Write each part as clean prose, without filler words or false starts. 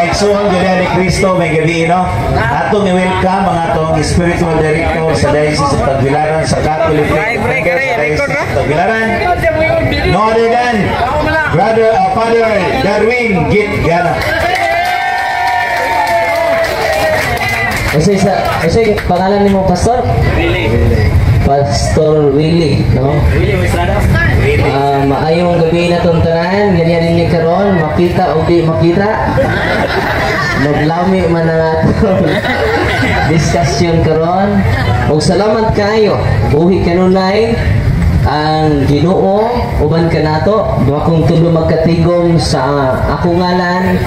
Igsuon gyud ni Kristo, may gabi, no? Atong i-welcome ang atong spiritual director sa Diocese of Tagbilaran, sa Catholic Faith sa Diocese of Tagbilaran. No other than Brother Father Darwin Gitgana. Kasi pangalan nimo, Pastor? Willie. Pastor Willie, no? Willie Estrada. Maayong gabi na tong tanan, ganyan din ni karon, makita o di makita. Maglami man ang atong discussion karon. Ug salamat kaayo. Buhi kanunay ang Ginoo uban kanato. Duha kong tulo magkatigom sa akong ngalan,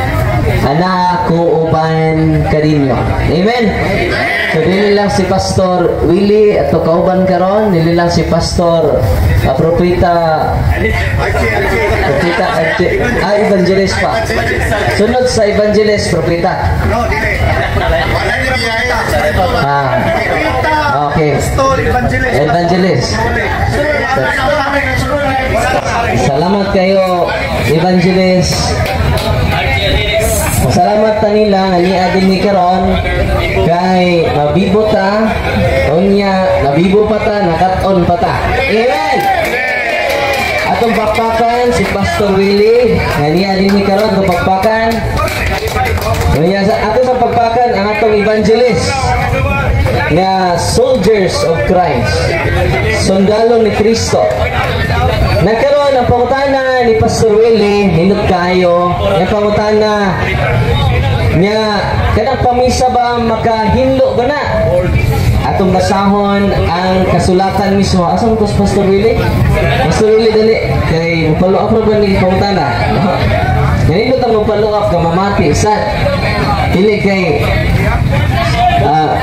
ana ako uban kaninyo. Amen. So dili lang si Pastor Willie ato kauban karon, dili lang si Pastor Propeta Propeta Archie, Evangelist pa. Sunod sa Evangelist, Propeta. No, dili. Wala ni biyahe. Okay. Pastor, Evangelist. Evangelist. Salamat kayo, Evangelist. Salamat ta nila nga niya din ni karon kay mabibo ta, unya nabibo pa ta, nakat-on pa ta. Amen. Atong pakpakan si Pastor Willie nga niya din ni karon, atong pakpakan. Unya sa ato sa pagpakan ang atong evangelist nga soldiers of Christ, sundalo ni Kristo. Nagkaroon ang pangutana ni Pastor Willie, nindot kayo, ang pangutana niya, kanang pamisa ba makahinlo ba na? Atong basahon ang kasulatan mismo. Asa mo to, Pastor Willie? Pastor Willie, dali. Kay mapalo up ba ni pangutana? Ganito tang mapalo up ka mamati. Sa dili kay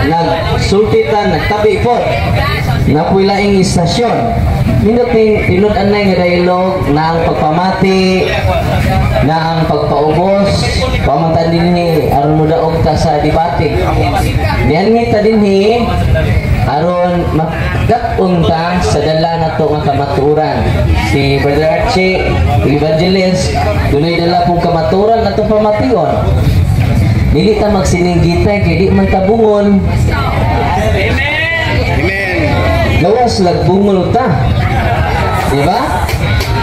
nagsulti ta, nagtabi po. Napuy laing istasyon. Nindot ning tinud-an na nga dialogue na ang pagpamati, na ang pagpaubos, pamantan dinhi aron modaog ta sa debate. Nianhi ta dinhi aron magat-on ta sa dala nato nga kamatuoran. Si Brother Archie, Evangelist, dunay dala pong kamatuoran atong pamation. Dili ta magsininggitay kay di man ta bungol. Amen. Gawas lagbungol ta. Di ba?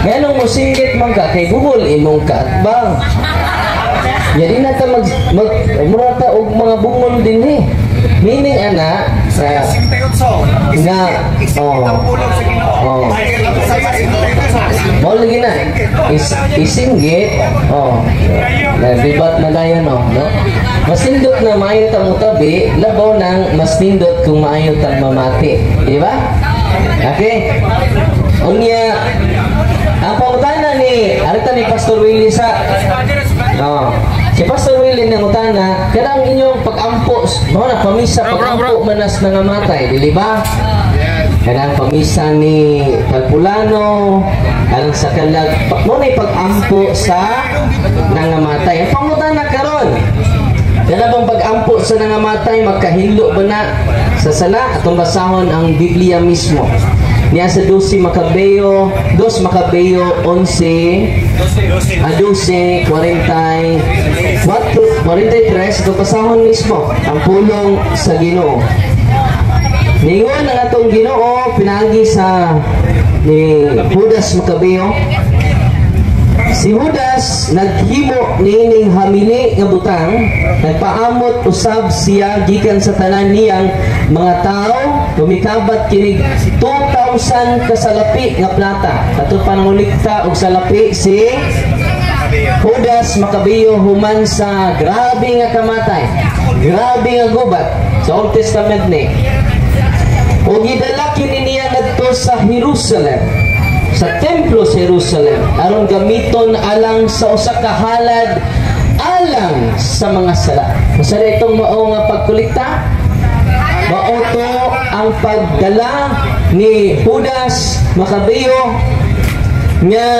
Nganong mosinggit man ka kay bungol imong kaatbang. Jadi na ta mag, mag mura ta og mga bungol dinhi. Meaning ana sa 58. nga Isingit oh ang pulong sa Ginoo. Oh. Isaiah 58. Mao lagi na isinggit, oh, nagdibat na dayon, no, no, mas nindot na maayo tang mutabi labaw nang mas nindot kung maayo tang mamati, di ba? Okay, unya ang pangutana ni arita ni Pastor Willie sa, oh, si Pastor Willie nang utana kanang inyong pag-ampo mao na pamisa, pag-ampo manas nangamatay, dili ba? Kanang pamisa ni Talpulano, kanang sa kalag, mo na pag-ampo sa nangamatay. Ang pangutana karon, kana bang pag-ampo sa nangamatay magkahinlo ba na sa sala? Atong basahon ang Biblia mismo. Niya sa 12 Macabeo, 2 Macabeo 11 a 12, 44, 43, itong basahon mismo ang pulong sa Ginoo. Ningon ang atong Ginoo pinaagi sa ni Judas Macabeo. Si Judas naghimo niining hamili nga butang, nagpaamot usab siya gikan sa tanan niyang mga tao, tumikabat kinig 2,000 kasalapi nga plata. Kato panangulikta og salapi si Judas Macabeo human sa grabe nga kamatay, grabe nga gubat sa Old Testament ni. O gidala kini niya ngadto sa Jerusalem, sa templo sa Jerusalem, aron gamiton alang sa usa ka halad alang sa mga sala. Usa itong mao nga pagkolekta? Mao to ang pagdala ni Judas Macabeo nga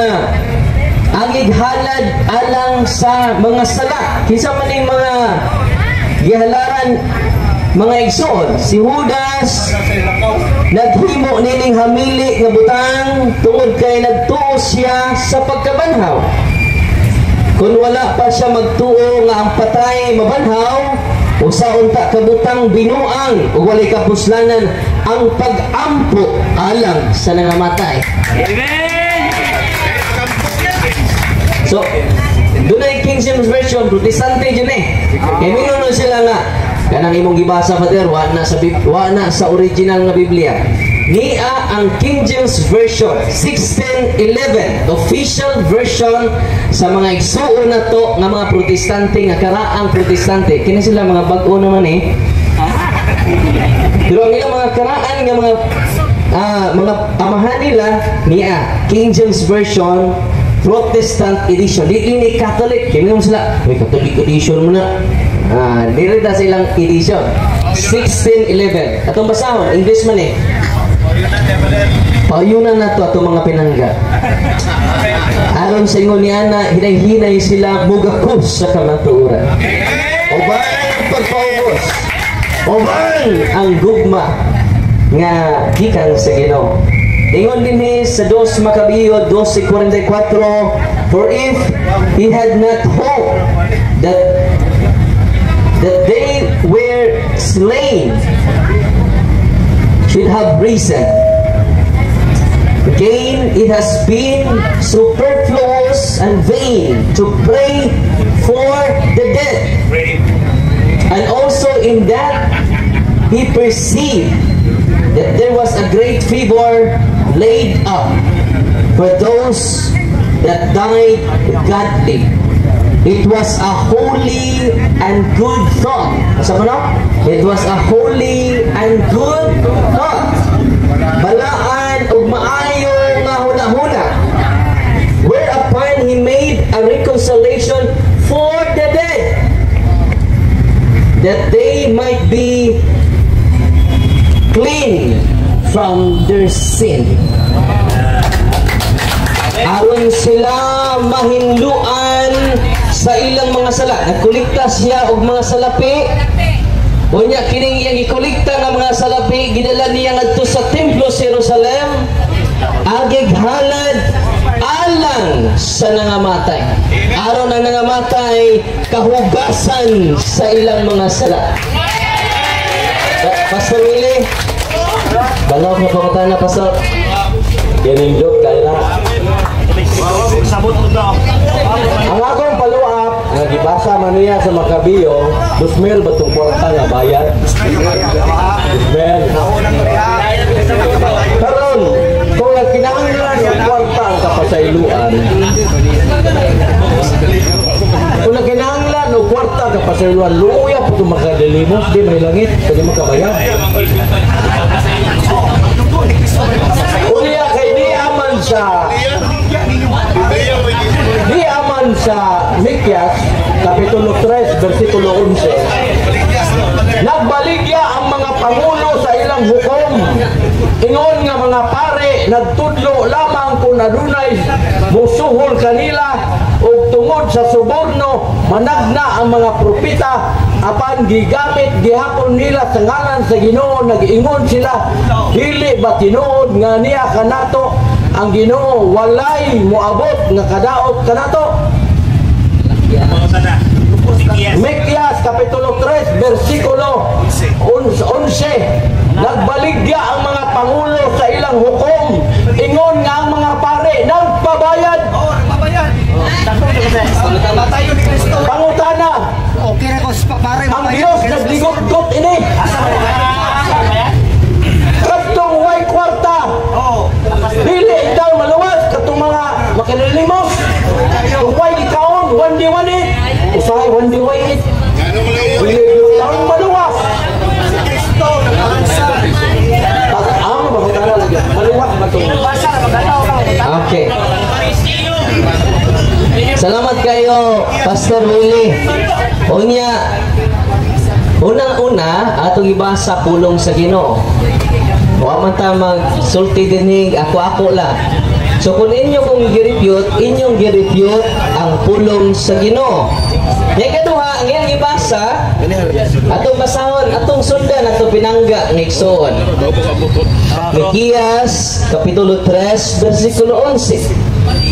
angig halad alang sa mga sala. Kinsa man ning mga gihalaran, mga igsoon? Si Judas naghimo nining hamili nga butang tungod kay nagtuo siya sa pagkabanhaw. Kung wala pa siya magtuo nga ang patay mabanhaw, usa unta kabutang binuang ug walay kapuslanan ang pag-ampo alang sa nangamatay. Amen! So, dunay King James Version, Protestante jud eh. Kay mingon nun sila nga kanang imong gibasa, Father, wa na sa original nga Biblia. Nia ang King James Version 1611, official version sa mga igsuon na to nga mga Protestante, nga karaang Protestante. Kini sila mga bag-o naman eh. Pero ang ilang mga karaan nga mga amahan nila, niya King James Version Protestant edition. Di ini Catholic. Kaya mo sila, may Catholic edition mo na. Diri na sa ilang edition. 1611. Atong basahon, English man eh. Payunan na to atong mga pinangga. Aron sa ingon niya na hinay-hinay sila mugakos sa kamatuoran. Uban ang pagpaubos. Uban ang gugma nga gikan sa Ginoo. Ingon dinhi sa 2 Macabeo 12:44, "For if he had not hope that they were slain should have risen again, it has been superfluous and vain to pray for the dead. And also in that he perceived that there was a great favor laid up for those that died godly. It was a holy and good thought." Sa mo, no? It was a holy and good thought. Balaan ug maayo nga hunahuna. "Whereupon he made a reconciliation for the dead, that they might be clean from their sin." Aron sila mahinluan sa ilang mga sala. Nagkolekta siya og mga salapi. Unya kining iyang gikolekta nga mga salapi, gidala niya ngadto sa templo sa Jerusalem. Agig halad alang sa nangamatay. Aron ang nangamatay kahugasan sa ilang mga sala. Pastor Willie, balaw ka pangutana, Pastor. Ganindot kay na. Sabot mo daw. Ang akong follow-up, nga gibasa man niya sa Macabeo, 2,000 ba itong kwarta nga bayad? 2,000. Karon, kung ang kinahanglan ng kwarta ang kapasayloan, kung ang kinahanglan og kwarta ang kapasayloan, luya po itong makalilimos, di may langit, pwede makabayad. Unya kay di aman sa Mikyas Kapitulo 3 versikulo 11, "Nagbaligya ang mga pangulo sa ilang hukom. Ingon nga mga pare nagtudlo lamang kung adunay musuhol kanila ug tungod sa suborno managna ang mga propeta, apan gigamit gihapon nila sa ngalan sa Ginoo. Nag-ingon sila, 'Dili ba tinuod nga niya kanato ang Ginoo? Walay moabot nga kadaot kanato.'" Mikyas Kapitulo 3 versikulo 11, "Nagbaligya ang mga pangulo sa ilang hukom. Ingon nga ang mga pare nagpabayad." Oh, nagbabayad. Patayo ni Kristo. Pangutana, Okay na ko sa pare. Ang Diyos nagligot-got ini. Kadtong way kwarta, dili daw maluwas katong mga makililimos. Kung way ikaon, 1D 18. Usahay 1D 18. Dili daw maluwas. Kristo nagpahansa. Ang pangutana lagi, maluwas ba to? Basa magalaw ka. Okay. Salamat kayo, Pastor Willie. Unya, unang-una, atong ibasa pulong sa Ginoo. Wa man ta magsulti dinhi ako-ako lang. So kung inyo kong gi-refute, inyong gi-refute ang pulong sa Ginoo. Yang kaduha, ang iyang ibasa, atong basahon, atong sundan, atong pinangga ng igsoon. Mikias, Kapitulo 3, versikulo 11.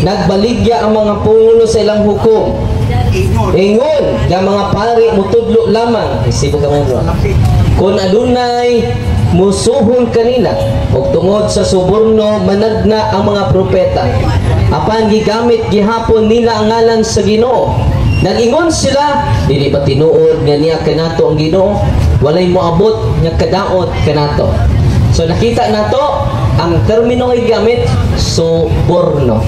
Nagbaligya ang mga pangulo sa ilang hukom. Ingon nga mga pari mutudlo lamang. Isibo ka man, bro. Kung adunay musuhol kanila ug tungod sa suborno managna ang mga propeta. Apan gigamit gihapon nila ang ngalan sa Ginoo. Nag-ingon sila, "Dili ba tinuod nga niya kanato ang Ginoo? Walay moabot nga kadaot kanato." So nakita nato ang termino nga gigamit, suborno.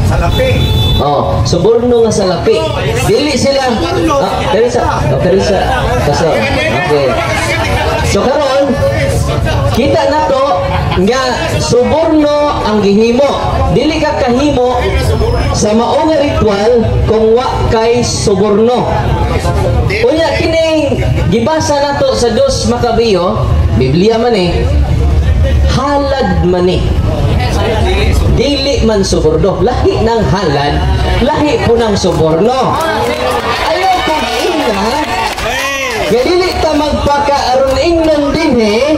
Salapi. Oh, suborno nga salapi. Dili sila. Ah, Teresa. Oh, Teresa. Kaso. Okay. So karon kita nato nga suborno ang gihimo. Dili ka kahimo sa mao nga ritual kung wa kay suborno. Unya kining gibasa nato sa Dos Macabeo, Biblia man eh, halad man eh. Dili man suborno. Lahi ng halad, lahi po ng suborno. Ayaw kong ina, nga dili ta magpaka aron ingnon dinhi,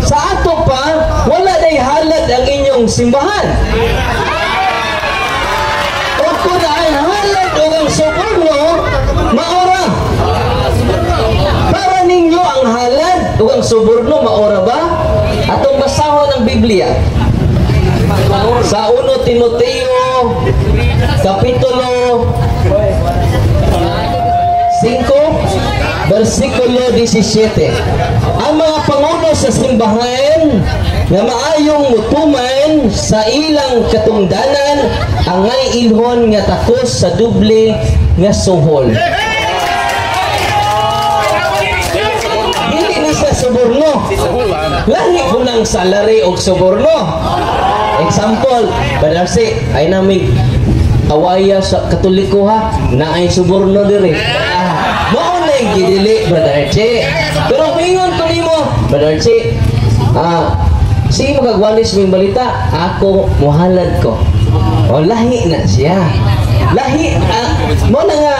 sa ato pa, wala day halad ang inyong simbahan. O kung ang halad o ang suborno, maora. Para ninyo ang halad o ang suborno, maora ba? Atong basahon ang Biblia. Sa 1 Timoteo, Kapitulo 5, versikulo 17. Ang mga pangulo sa simbahan nga maayong mutuman sa ilang katungdanan angay ilhon nga takos sa doble nga suhol. Dili ni sa suborno. Lahi ko ng salary og suborno. Example, Badarsi, ay namin awaya sa Katoliko ha, na ay suborno dire. Ah, mao na yung gidili, Brother Archie. Pero mingon ko nimo, Brother Archie, ah, sige mo kagwalis ming balita, ako muhalad ko. O lahi na siya. Lahi, ah, mo na nga,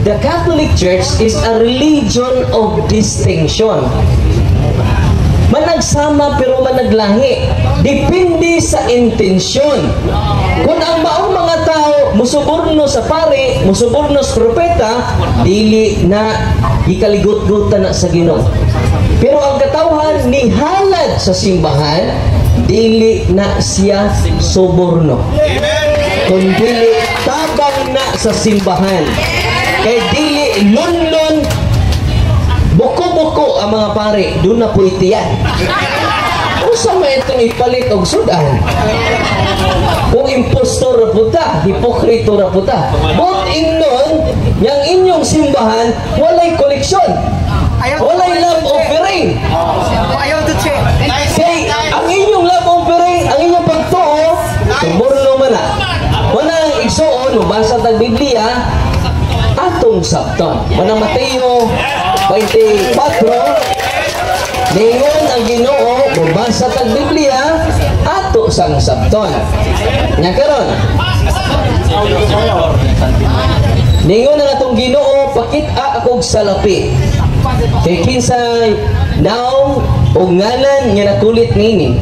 the Catholic Church is a religion of distinction. Managsama pero managlahi. Depende sa intensyon. Kung ang maong mga tao musuborno sa pare, musuborno sa propeta, dili na gikaligot-gutan na sa Ginoo. Pero ang katawhan ni halad sa simbahan, dili na siya suborno. Kung dili tabang na sa simbahan. Kay dili lunlun buko-buko ang mga pare, doon na puwiti yan. Usa man itong ipalit og sudan? Kung impostor ra pud ta, hipokrito ra pud ta. But ingnon, yang inyong simbahan, walay koleksyon. Walay love offering. Ayaw to check. Kay ang inyong love offering, ang inyong pagtuo, suborno man na. Wala ang igsuon, mabasa tag Biblia, atong sabton. Manang Mateo 24, ningon ang Ginoo, mabasa tag Biblia, ato sang sabton. Nya karon, ningon ang atong Ginoo, pakita akog salapi. Kay kinsay naong og ngalan nga nakulit niini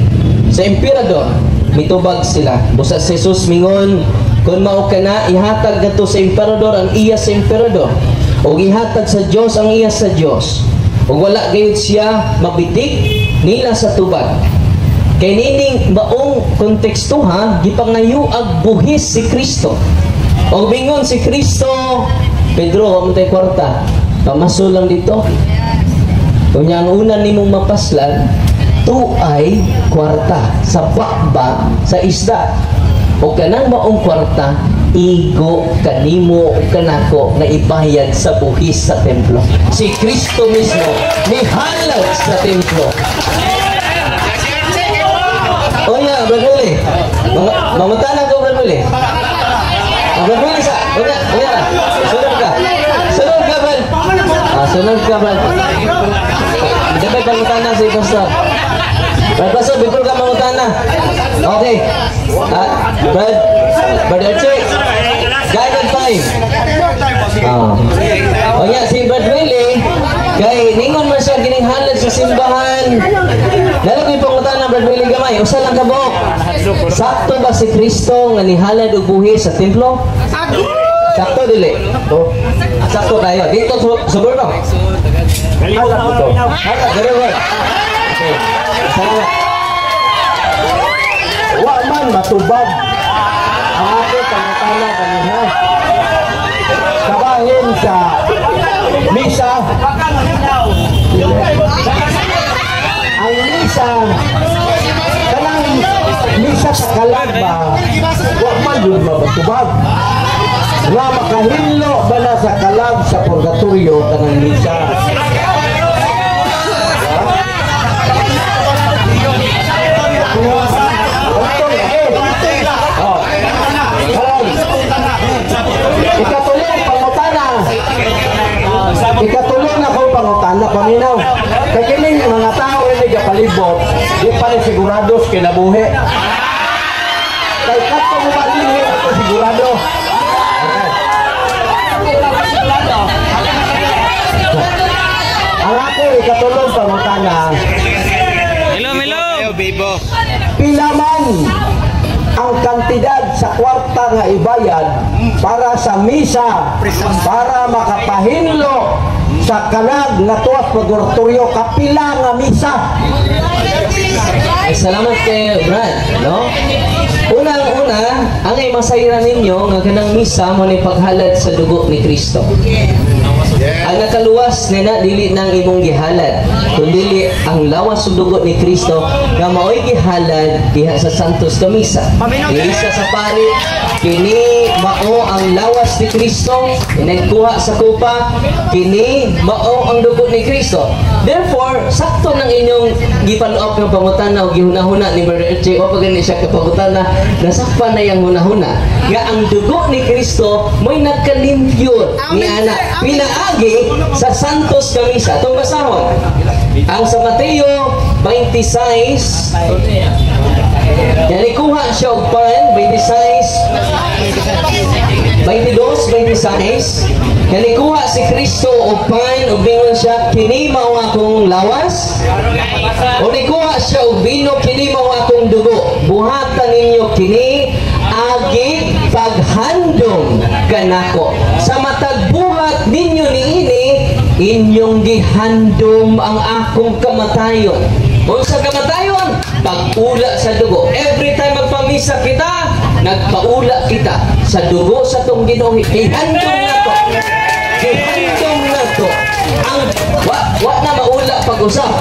sa emperador, mitubag sila. Busa si Jesus mingon, "Kung mao ka na, ihatag ngadto sa emperador ang iya sa emperador, ug ihatag sa Dios ang iya sa Dios." Ug wala gayud siya mabitik nila sa tubag. Kay nining maong konteksto ha, gipangayo ag buhis si Kristo. Og mingon si Kristo, "Pedro, wa man tay kwarta. Pamaso lang dito. Unya ang una nimong mapaslan, tuay kwarta sa bakba sa isda. O kanang maong kwarta, igo kanimo o kanako nga ibayad sa buhis sa templo." Si Kristo mismo nihalad sa templo. O ya, Brother Willie. Mamutana ko, Brother Willie. Ah, Brother Willie sa, unya, unya. Sunod ka. Sunod ka, Brad. Ah, sunod ka, Brad. Dapat pangutana si Pastor. Brad Pastor, before ka mangutana. Okay. Ah, Brad, Brad Archie, guide time. Ah. O ya, si Brad Willie, Kay ningon man siya kining halad sa simbahan. Lalo ko'y pangutana, Brad Willie gamay, usa lang ka buok. Sakto ba si Kristo nga nihalad og buhi sa templo? Sakto dili? Oh. Sakto kayo. Dito suborno. Halad ito. Halad, very well. Okay. Salamat. Wa man matubag ang ako pangutana kanina. Kabahin sa misa. Ang misa, kanang misa sa kalag ba, wa man yun mabatubag. Nga makahinlo ba na sa kalag sa purgatorio kanang misa? Oh. Karon. Ikatulong pangutana. Ikatulong ako pangutana, paminaw. Kay kining mga tao ini gapalibot, di pa rin sigurado sa kinabuhi. Kay kadto mo ba dinhi ako sigurado. Okay. Ang ako ikatulong pangutana. Milo, Milo. Pila man ang kantidad sa kwarta nga ibayad para sa misa para makapahinlo sa kalag nga tuwas purgatorio, kapila nga misa? Ay, salamat kay Brad, no? Unang-una, ang masayran ninyo nga kanang misa mo ni paghalad sa dugo ni Kristo. Ang nakaluwas nina dili nang imong gihalad, kundi ang lawas ug dugo ni Kristo nga maoy gihalad diha sa Santos nga Misa. Isa sa pari, kini mao ang lawas ni Kristo, nagkuha sa kupa, kini mao ang dugo ni Kristo. Therefore, sakto ng inyong gipaluap ng pangutana o gihunahuna ni Brother Erche, o pag siya kapangutana, nasakpan na yung hunahuna nga ang dugo ni Kristo mo'y nagkalimpyo ni ana pinaagi sa Santos nga Misa. Itong basahon ang sa Mateo 26, yan, kuha siya og pan, 26, 22, 26. Kanikuha si Kristo og pan ug mingon siya, "Kini mao akong lawas." O nikuha siya og bino, "Kini mao akong dugo. Buhatan ninyo kini agi paghandom kanako. Sa matag buhat ninyo niini, inyong gihandom ang akong kamatayon." Unsa kamatayon? Pag-ula sa dugo. Every time magpamisa kita, nagpaula kita sa dugo sa tong Ginoo. Gihandom nato. Gihandom nato. Ang wa na maula pag-usap.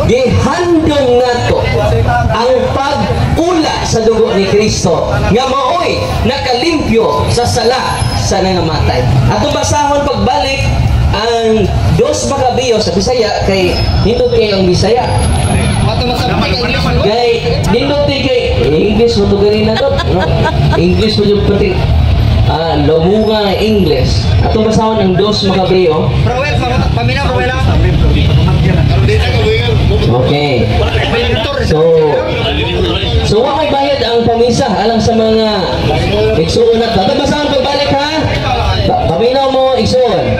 Gihandom nato ang pag-ula sa dugo ni Kristo nga maoy nakalimpyo sa sala sa nangamatay. Atong basahon pagbalik ang Dos Macabeo sa Bisaya kay nindot kayo ang Bisaya. Kay nindot kay English mo to gani na to. No? English mo yung pati lumunga English. Atong basahon ang Dos Macabeo. Rowel, paminaw, Rowel. Okay. So wa may bayad ang pamisa alang sa mga igsuon na. Atong basahon pagbalik ha. Paminaw mo igsuon.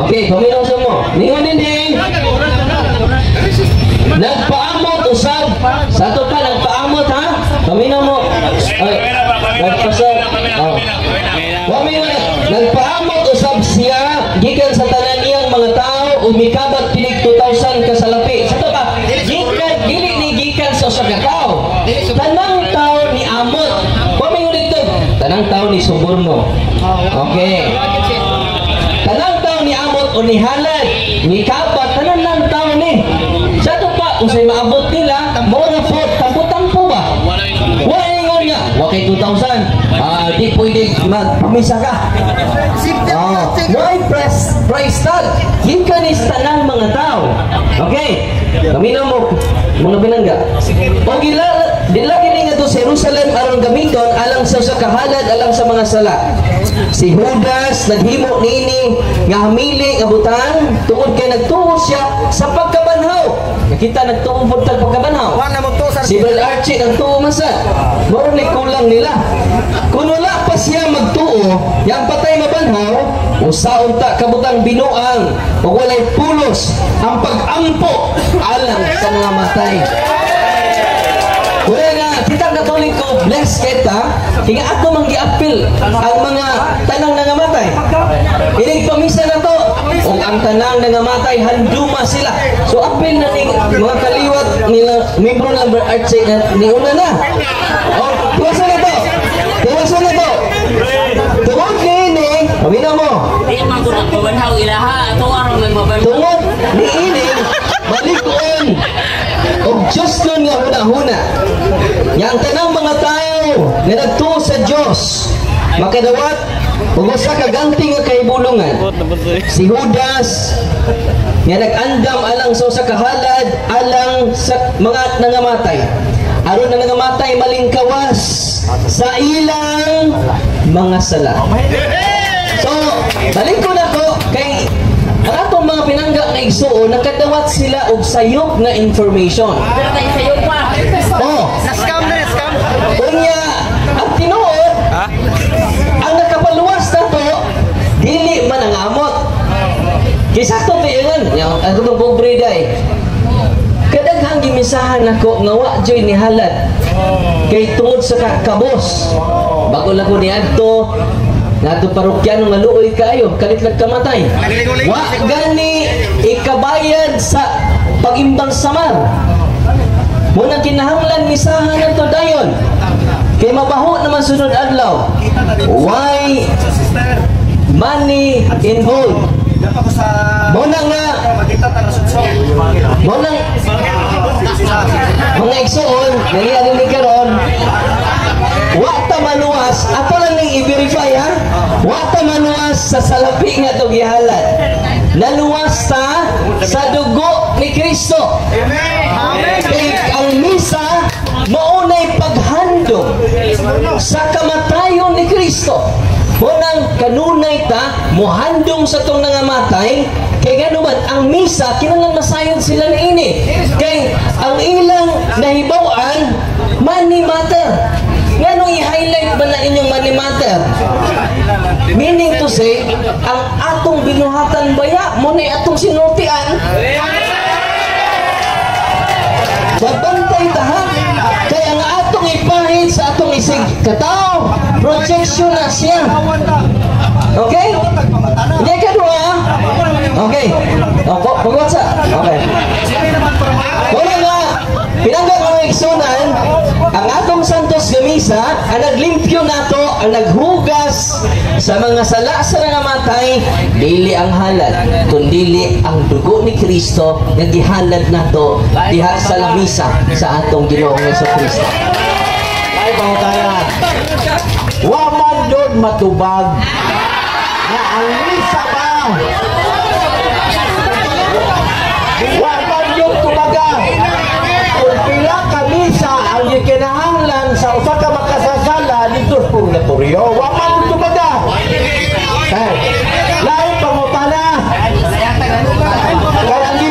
Okay, paminaw sa mo. Ningon din. Nagpaamot usab. Sa ato pa nagpaamot ha. Paminaw mo. Ay, nagpasa. Oh. Nagpaamot usab siya gikan sa tanan niyang mga tao ug mikabat pinig 2,000 ka salapi. Sa ato pa gikan dili ni gikan sa usa ka tawo. Tanang tao ni amot. Wa may dito. Tanang tao ni suborno. Okay. Tanang tao ni amot o ni halad, ni kabat, tanan lang tao ni. Sa ato pa, kung sa'y maabot nila, mo na po, tampo-tampo ba? Wa ingon nga, wa kay 2,000. Di pwede magpamisa ka. Oh, why price tag? Gikan is tanang mga tao. Okay? Paminaw mo, mga binangga. O gila, dila kini nga to sa Jerusalem aron gamiton alang sa usa ka halad alang sa mga sala. Si Judas naghimo niini nga hamili nga butang tungod kay nagtuo siya sa pagkabanhaw. Nakita nagtuo pud tag pagkabanhaw. Wa na mo to, sir. Si Brad Archie nagtuo man sad. Mao ni kulang nila. Kung wala pa siya magtuo, yang patay mabanhaw, usa unta kabutang binuang ug walay pulos ang pag-ampo alang sa mga matay. Wala nga, kitang Katoliko, bless kita, kaya ato mang giapil ang mga tanang nangamatay. Inig pamisa na to, ug ang tanang nangamatay, handuma sila. So apil na ni mga kaliwat nila, membro ng Archie na niuna na. O, tuwasan na to. Tuwasan na to. Tungod niini, pamina mo. Di man ko nagpabanhaw ilaha, ato aron may mabanhaw. Tungod niini, balikon og Diyos nun nga huna-huna. Nga ang tanang mga tao nga nagtuo sa Diyos makadawat ug usa ka ganti nga kahibulungan. Si Judas nga nag-andam alang sa usa ka halad alang sa mga nangamatay. Aron na nangamatay malingkawas sa ilang mga sala. So, balik ko na ko kay ang atong mga pinangga nga igsuon nakadawat sila og sayop nga information. Oh, Na-scam na, na-scam. Unya, ang tinuod, ang nakapaluwas na to, dili man ang amot. Kay sakto tiyan, ang atong pobre day. Kadaghang gimisahan nako nga wa joy ni halad. Kay tungod sa kabos. Bago lang ko niadto, nato parokyano nga luoy kaayo, kalit lang kamatay. Wa gani ikabayad sa pagimbang samar. Muna kinahanglan misahan nato dayon. Kay mabaho naman sunod adlaw. Why money involved? Muna nga muna mga igsuon nangyari ni karon, wa ta maluwas, ato lang ning i-verify ha, wa ta maluwas sa salapi nga to gihalad, naluwas ta sa dugo ni Kristo. Kay ang misa maunay paghandom sa kamatayon ni Kristo. Unang kanunay ta mohandom sa tong nangamatay, kay gano man ang misa kinahanglan masayod sila niini, kay ang ilang nahibaw-an money matter. Nganong i-highlight ba na inyong money matter? Meaning to say, ang atong binuhatan baya mo na atong sinultian. Babantay tahan kay ang atong ipahid sa atong isig katao, projection na siya. Okay? Hindi ka duha? Okay. O, pag-WhatsApp. Okay. Wala nga, pinangga mga igsunan, ang atong Santos Gamisa, ang naglimpyo nato, ang naghugas sa mga sala sa nangamatay, dili ang halad, kundili ang dugo ni Kristo nga gihalad nato diha sa lamisa sa atong Ginoong Hesukristo. Ay, pangutana. Wa man doon matubag na ang misa ba? Wa man yung tubaga. Kung pila ka misa ang gikinahanglan sa usa ka makasasala dito sa purgatorio, wa man yung tubaga. Ay, lain pangutana. Kaya ang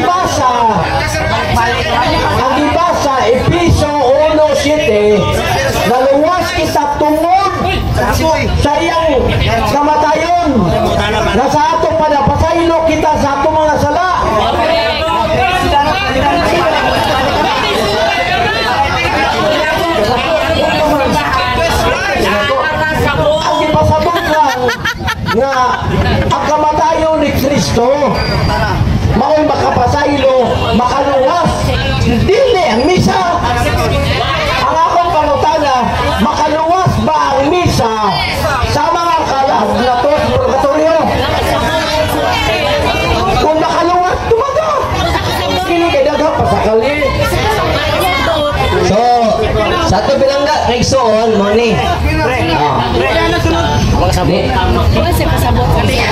gibasa Episo 1:7, naluwas kita tungod sa iyang kamatayon. Nasa ato panapasaylo kita sa atong mga sala. Ang ipasabot lang nga ang kamatayon ni Kristo mao'y makapasaylo, makaluwas. Dili ang misa. Ang akong pangutana, makaluwas ba ang misa sa mga kalag na to sa purgatorio? Kung makaluwas, tumaga. Kini kay daghang pasakali. So, sa ato pinangga kay igsuon mo ni. Ah. Di. Kasi pasabot siya.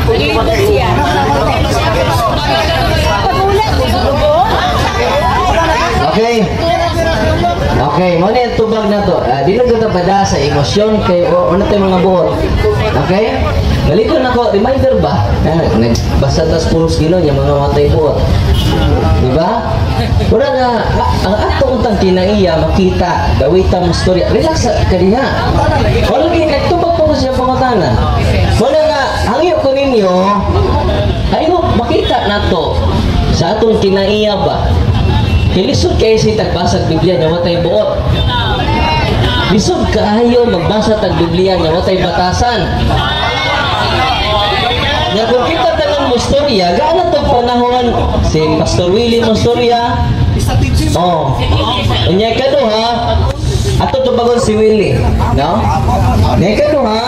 Nalibot siya. Pagulat, dugo. Okay. Okay, mo ni ang tubag na to. Di lang kita bada sa emosyon kay o ano tayo mga buhot. Okay? Balikon ako, reminder ba? Nagbasa tas pulos Ginoo niya mga matay buhot. Di ba? Wala nga, ang atong untang kinaiya, makita, dawita mo storya. Relax ka diha. Wala gini, nagtubag po ko siya pangutana. Wala nga, hangyo ko ninyo, I hope makita na to sa atong kinaiya ba. Kilisod kayo si tagbasag Biblia nga watay buot. Lisod kaayo magbasa tag Biblia nga watay batasan. Nga kung kita tanan mo storya, gaano tong panahon si Pastor Willie mo storya? Oh. Unya ikaduha, ato tubagon si Willie, no? Unya ikaduha.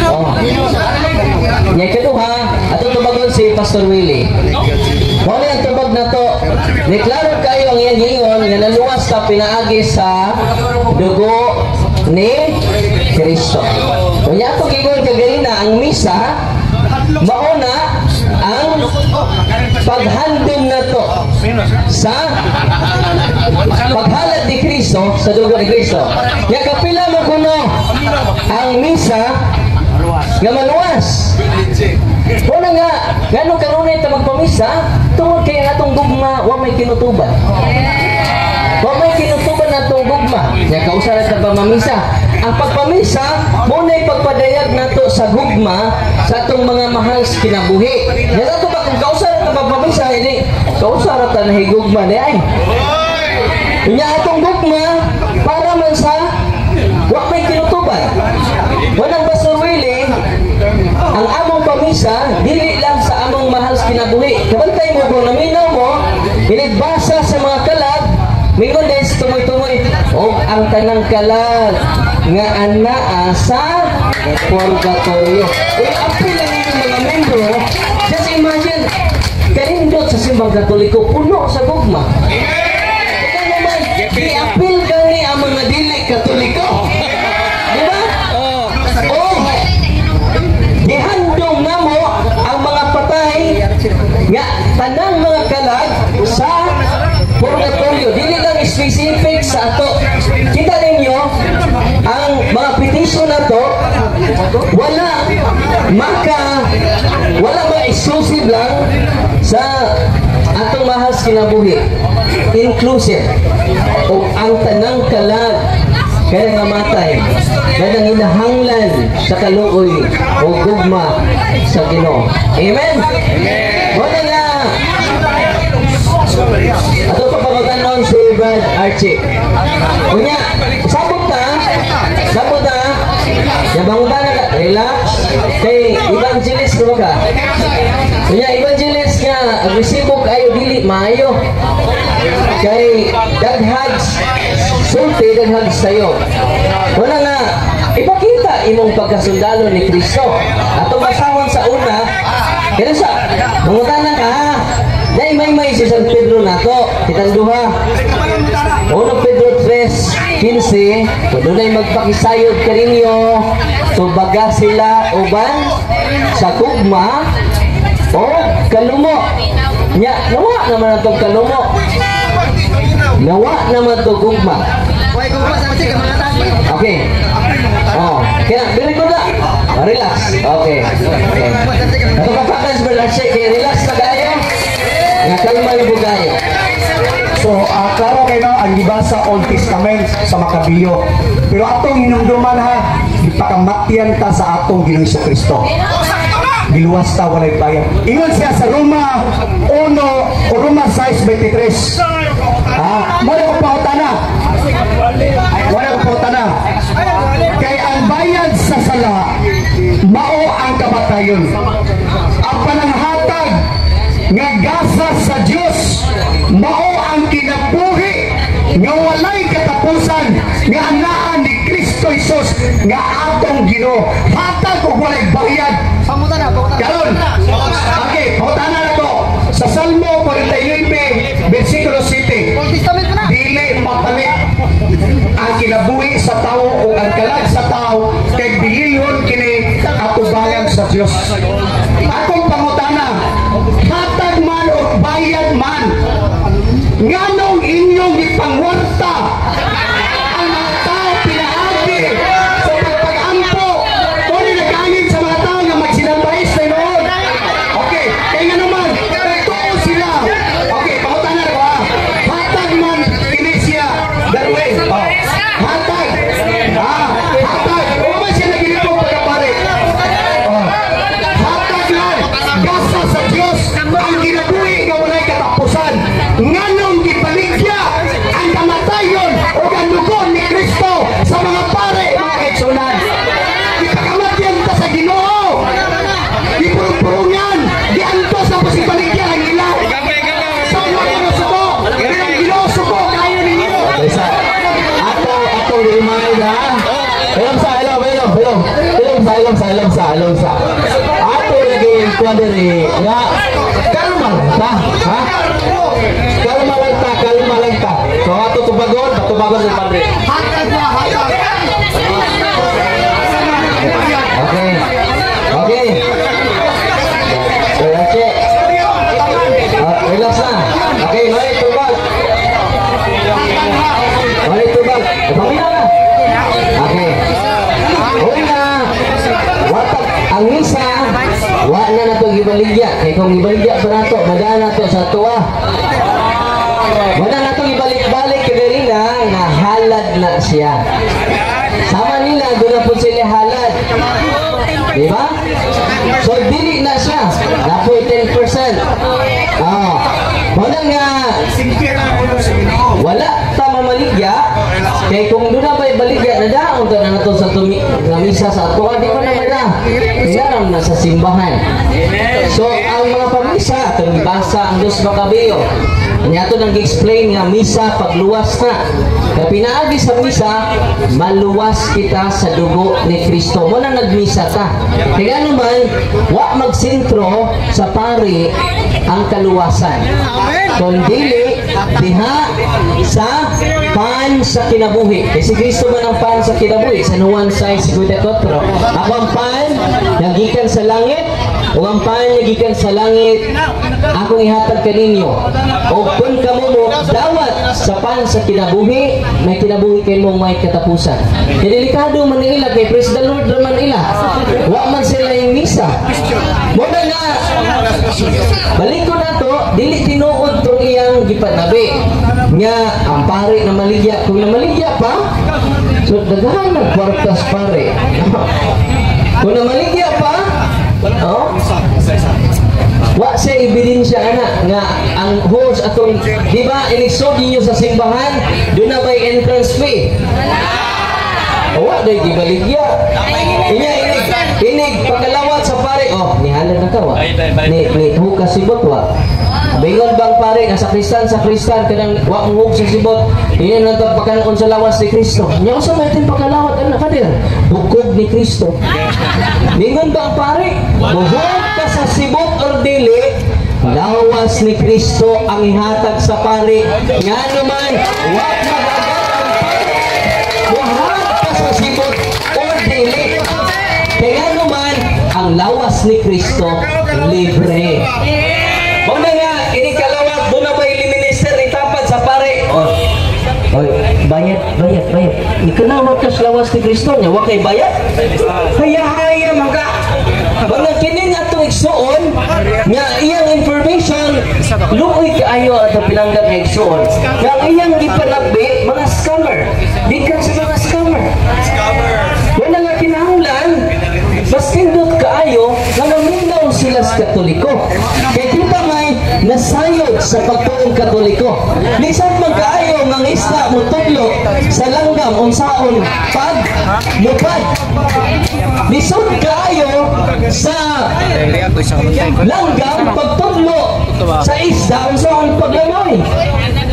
Oh. Unya ikaduha, ato tubagon si Pastor Willie. Mao ni ang tubag na to. Niklaro kayo ang iyang giingon nga naluwas ta pinaagi sa dugo ni Kristo. Unya ato giingon kaganina, ang misa mauna ang paghandom na to sa paghalad ni Kristo, sa dugo ni Kristo. Nga kapila mo kuno ang misa nga maluwas. Wala nga, ngano kanunay ta magpamisa, tungod kay ang atong gugma wa may kinutuban. Wa may kinutuban atong gugma. Nga kausa ra ta pamamisa. Ang pagpamisa mo na'y pagpadayag nato sa gugma sa atong mga mahal sa kinabuhi. Nga ato ba kung kausa ra ta pagpamisa ini, kausa ra ta nahigugma ni ay. Nya atong gugma para man sa wa may kinutuban. Walang Pastor Willie, ang among pamisa, dili lang sa among mahal sa kinabuhi. Kabantay mo kung naminaw mo, inigbasa sa mga kalag, mingon din sa tumoy-tumoy, o ang tanang kalag nga anaa sa purgatorio. Uy, apil lang inyong mga membro, just imagine, kanindot sa Simbang Katoliko, puno sa gugma. Ikaw naman, i-appeal gani ang mga dili Katoliko. Di ba? Oh, gihandom namo ang mga patay nga tanang mga kalag sa purgatorio. Dili lang specific sa ato. Kita ninyo ang mga petisyon na to, wala ba exclusive lang sa atong mahal sa kinabuhi. Inclusive o ang tanang kalag kaya nga matay nga nanginahanglan sa kaluoy o gugma sa Ginoo. Amen. Wala nga. Ato pa pamaganon si Brad Archie. Unya, sabot ta. Sabot ta. Yabang na ka. Relax. Kay evangelist ba ka? Unya, evangelist nga agresibo kayo, dili maayo. Kay daghag sulti, daghag sayo. Wala nga ipakita imong pagkasundalo ni Kristo. Ato basahon sa una, kaya sa mangutana ka ha. Dahil may si San Pedro nato, kitang duha. 1 Pedro 3:15, kung dunay magpakisayod kaninyo, tubaga sila uban sa gugma o kalumo. Nya, nawa naman atong kalumo. Nawa naman itong gugma. Okay. Oh, kaya very good na. Oh, relax. Okay. Okay. Ato kapakan sa relax, kaya relax na kayo. Nga kalma yung bugayo. So, klaro kayo no, ang gibasa Old Testament sa Makabiyo. Pero atong hinumduman ha, gipakamatyan ta sa atong Ginoong Kristo. Giluwas ta walay bayad. Ingon siya sa Roma 1 o Roma 6:23. Ah, mo ko pangutana. Wala ko pangutana. Kay ang bayad sa sala mao ang kamatayon. Ang pananghatag nga gasa sa Dios mao ang kinabuhi nga walay katapusan nga anaa ni Kristo Jesus nga atong Ginoo. Hatag og walay bayad. Karon, okay, pangutana na to. Sa Salmo 49, versikulo 7, dili mapalit ang kinabuhi sa tao o ang kalag sa tao kay bilihon kini atubangan sa Dios. Akong pangutana, hatag man o bayad man, nganong inyong gipangwarta ang mga tao pinaagi sa pagpagampo o nagangin sa mga tao nga magsinambais na noon? Okay, kaya nga naman, nagtuo sila. Okay, pangutana. kuan diri nga kalma lang ta, ha? Kalma lang ta, kalma lang ta. So ato tubagon, patubagon sa padre. Okay. Okay. Okay. Relax na. Okay, mari tubag. Mari tubag. Pamina na. Okay. Una, watag ang misa, wa na nato gibaligya. Kay kung gibaligya pa nato, madaan nato sa tuwa. Wala nato ibalik-balik kay ganina nga halad na siya. Sama nila, doon na po sila halad. Di ba? So, dili na siya. Napoy 10%. Ah. Wala nga, wala ta mamaligya. Kay kung doon na ba'y baligya, nadaon ta na nato sa tumi, nga misa sa ato, di pa naman na. Kailangan na sa simbahan. So, ang mga pamisa, itong basa ang Dos Macabeo. Kanya ito nang explain nga misa pagluwas na. Kaya pinaagi sa misa, maluwas kita sa dugo ni Kristo. Muna nagmisa ta. Kaya naman, wa magsentro sa pari ang kaluwasan. Kundili, diha sa pan sa kinabuhi. Kasi si Kristo man ang pan sa kinabuhi. Sa Juan 6:54. Ako ang pan, nagikan sa langit. O ang pan nagikan sa langit, akong ihatag kaninyo. O kung kamo mo dawat sa pan sa kinabuhi, may kinabuhi kay mo may katapusan. Kaya delikado man nila kay praise the Lord raman ila. Wa man sila yung misa. Muna na balik ko na to, dili tinuod tong iyang gipanabi nga ang pare na maligya. Kung namaligya pa, so daghan ng kwartas pare. Kung namaligya pa, oh, wa siya ebidensya ana nga ang host atong di ba ilisod ninyo sa simbahan, doon na may entrance fee? Wa day gibaligya. Inya inig inig pagkalawat sa pare, oh nihalan na ka wa. Ni ni hukas sibot wa. Bingon bang pare nga sakristan sakristan kanang wa mo sa sibot, inya nang pagkanon sa lawas ni Kristo. Nya usa may tin pagkalawat ana kadir? Bukog ni Kristo. Bingon bang pare, buhok ka sa sibot or dili, lawas ni Kristo ang ihatag sa pare. Nga naman, wa magagat ang pare, buhok ka sa sibot or dili. Kaya naman, ang lawas ni Kristo libre. Muna nga, ini kalawat, doon na ba minister itapad sa pare? Oh. Oy, bayad, bayad, bayad. Ikanawat ka sa lawas ni Kristo niya, wa kay bayad? Haya-haya, mga. Mga kini nga itong igsuon, nga iyang information, luoy kaayo at ang pinanggap nga igsuon. Nga ang iyang gipanagbi, mga scammer. Gikan sa mga scammer. Wala nga kinahanglan, mas tindot kaayo, nga maminaw sila sa Katoliko. Kaya kita may nasayod sa pagtuong Katoliko. Lisan man kaayo nga ang isda mo tudlo sa langgam unsaon pag lupad. Lisod kaayo sa langgam pagtudlo sa isda unsaon paglangoy.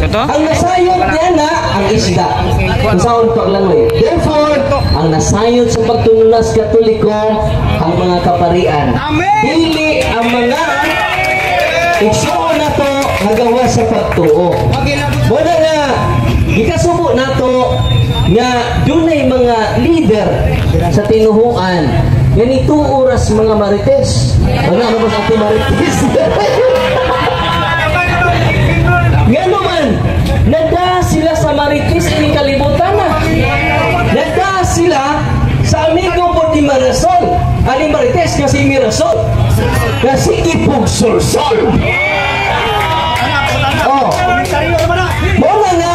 Ang nasayod niya na ang isda unsaon paglangoy. Therefore, ang nasayod sa pagtununas Katoliko ang mga kaparian. Dili ang mga igsuon nato nagawa sa pagtuo. Muna nga gikasubo nato nga dunay mga leader sa tinuhuan nga nituo ras mga marites. Ano ano ba sa ating marites? Nga naman, nada sila sa marites ini kalibutan na. Nada sila sa amigo po ni Marasol. Ani marites kasi Mirasol. Kasi ipugsulsol. Oh. Muna nga.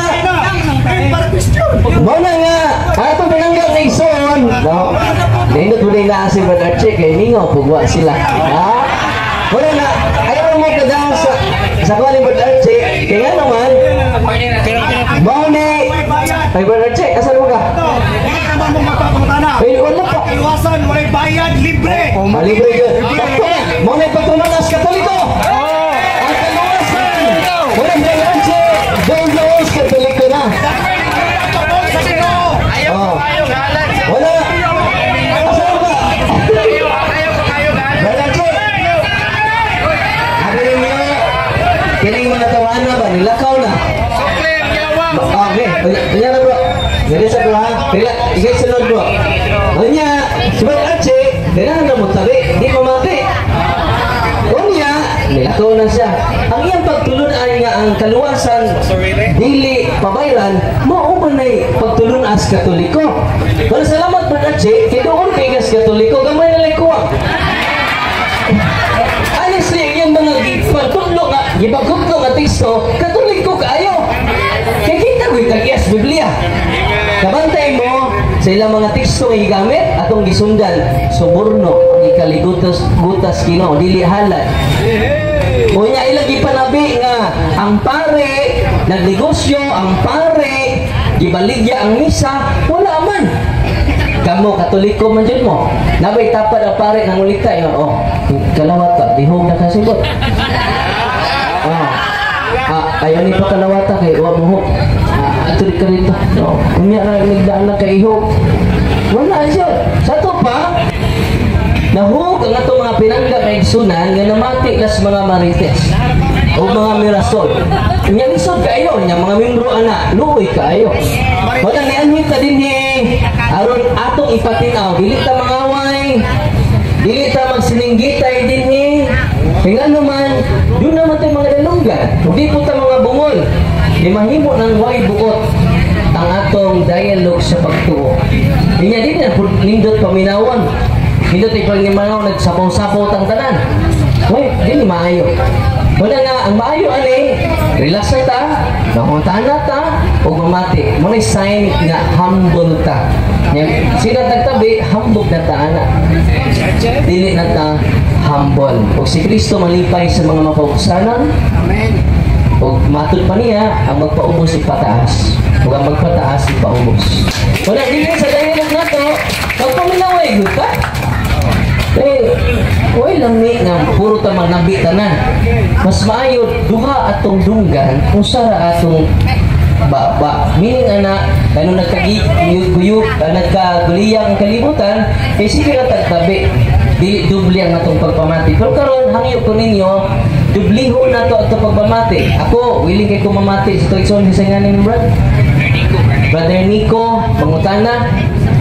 Muna nga. Ato pinanggal na ison. No. Nindot mo na si Brother Archie kay mingaw pugwa sila. Ha? Muna nga. Ayaw mo kadang sa kuha ni Brother Archie. Kaya nga naman. Mao ni ay Brother Archie, asa mo ka? Ay, wala pa. Iwasan, walay bayad, libre. Oh, libre yun. Mao ni pagtumanas Katoliko. Ang kaluwasan. Wala Brother Archie. Doon Katoliko na. Oh. Wala. Asa ba? Brother Archie. na siya. Ang iyang pagtulunan nga ang kaluwasan dili pabayran, mao man nay pagtulunas Katoliko. Pero salamat Brad Ache, kay doon kay gas Katoliko, gamay na lang kuwang. Honestly, yung mga gipagtudlo nga, gipagtudlo nga teksto, Katoliko kaayo. Kay kita ko'y tag-iyas Biblia. Kabantay mo sa ilang mga teksto nga gigamit atong gisundan, suborno ang ikaligutas gutas Ginoo, dili halad. Unya ilang gipanabi nga ang pare nagnegosyo, ang pare gibaligya ang misa, wala man. Kamo Katoliko man jud mo. Nabay tapad ang pare nang ulita yun. Oh, kalawata, bihog na kasibot. Oh. Ah, ayaw ni pa kalawata kay wa mo. Ah, ato di ka rito. No, unya ra nigdaan na kay ihog. Wala siya. Sa to pa, nahug ang atong mga pinangga kay igsunan nga namati las mga marites o mga mirasol. Nya lisod kaayo nya mga membro ana, luoy kaayo. Wala ni anhi ta dinhi aron atong ipatin-aw, dili ta mangaway, dili ta magsininggitay dinhi. Kay ngano man, doon naman tayo mga dalunggan, hindi po ta mga bungol. Di mahimo ng way buot ang atong dialogue sa pagtuo. Inya din na nindot paminawan. Nindot ipagnimangaw nagsapaw-sapaw tang tanan. Way, dili maayo. Wala nga, ang maayo ani, relax na ta, nahunta na ta, o mamati. Muna sign nga humble ta. Sila tagtabi, hambog na ta, ana. Dili na ta humble. O si Kristo malipay sa mga mapaugsanan. Amen. O matod pa niya, ang magpaubos ipataas. O ang magpataas ipaubos. Wala, dili sa dialogue na to, magpaminaway, good ka? Eh, way lang ni nga puro ta magnabi tanan. Mas maayo duha atong dunggan usa ra atong ba. Meaning ana, kano nagkaguyub, nagkaguliyang ang kalibutan, kay sige ra tagtabi. Dili dubli ang atong pagpamati. Pero karon hangyo ko ninyo, dublihon na to atong pagpamati. Ako, willing kay ko mamati sa tuig sa nga ni Brad. Brother Nico, mangutana.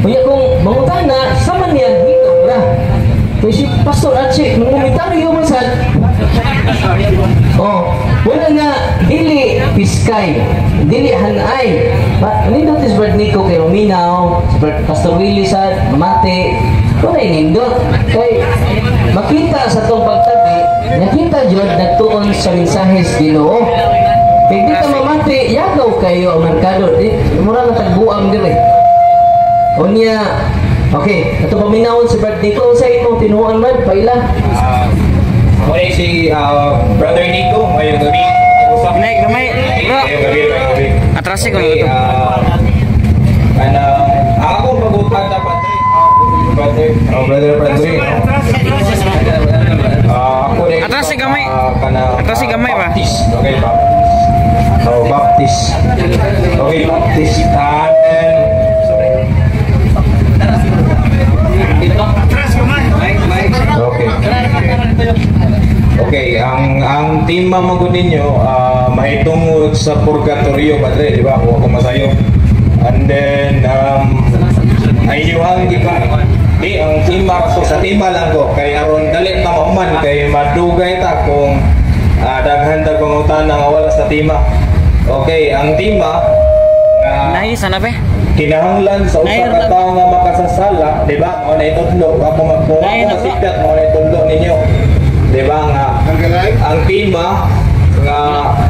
Unya kung mangutana, sama niya dito ra. Kaya si Pastor Achi, mangumentaryo man sad. Oh, wala nga dili piskay, dili hanay. Nindot is Brad Nico kay maminaw, si Brad Pastor Willie sad, mamati. Wala nindot. Kay makita sa tong pagtabi, nakita jud nagtuon sa mensahe sa Ginoo. Kay di ka mamati, yagaw kayo ang merkado. Di, mura na tagbuang dire. Unya, okay, ato paminawon si Brad Nico sa imong tinuan man, paila. Okay, si Brother Nico, ngayong gabi. Usap. Gamay, gamay. Bro. Ngayong gabi, ngayong gabi. Atras ko Okay, ito. Ano, ako magutan na padre. Brother, oh, brother, padre. Ako rin, Atras si gamay. Kana, Atras si gamay ba? Baptist. Okay, Baptist. Oh, Baptist. Okay, Baptist. And then, okay. Okay, ang tema magud ninyo mahitungod sa purgatorio, padre, di ba? Kung ako masayo. And then ay inyuhang gipa di ang tema so sa tema lang ko kay aron dali ta mahuman kay madugay ta kung daghan ta pangutana nga wala sa tema. Okay, ang tema nga Nahi sana be. Kinahanglan sa usa ka tawo nga makasasala, di ba? Mao na itudlo, ako magkuha Ay, ko nako. sikat mao na itudlo ninyo. Di ba nga ang tema nga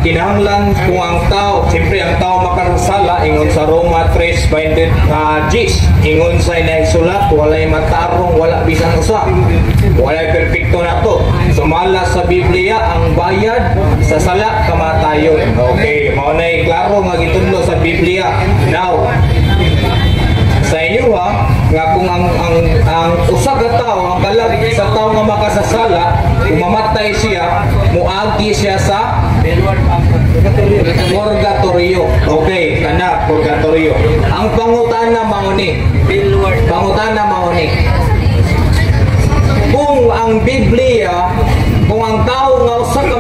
kinahanglan kung ang tao, siyempre ang tao makasasala ingon sa Roma 3:20 Gis, ingon sa inahisulat, walay matarong, wala bisan usa. Walay perpekto na to. Sumala sa Biblia ang bayad sa sala kamatayon. Okay, mao na klaro nga gitudlo sa Biblia. Now, sa inyo ha, nga kung ang usa ka tawo, ang kalag sa tawo nga makasasala, kung mamatay siya, muagi siya sa purgatorio. Okay, kana purgatorio. Ang pangutana mao ni. Pangutana mao ni. Kung ang Biblia, kung ang tao nga usa ka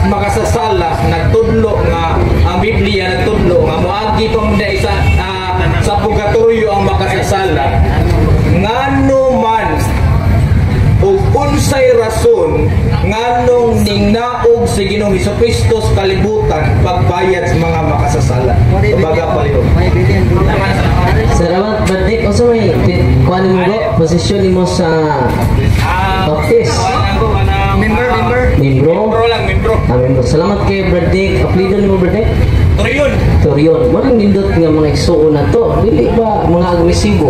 makasasala nagtudlo nga ang Biblia nagtudlo nga moagi pa man sa purgatorio ang makasasala, ngano man ug unsa Unsay rason nganong ningnaog si Ginoong Hesukristo sa kalibutan pagbayad sa mga makasasala? Tubaga palihog. Salamat, Bardik. Unsa may kuan nimo go? Posisyon nimo sa Baptist? Member, member. Membro? Membro lang, membro. Ah, membro. Salamat kay Bardik. Apelido nimo, Bardik? Torion. Torion. Walang nindot nga mga igsuon na to. Dili ba mga agresibo?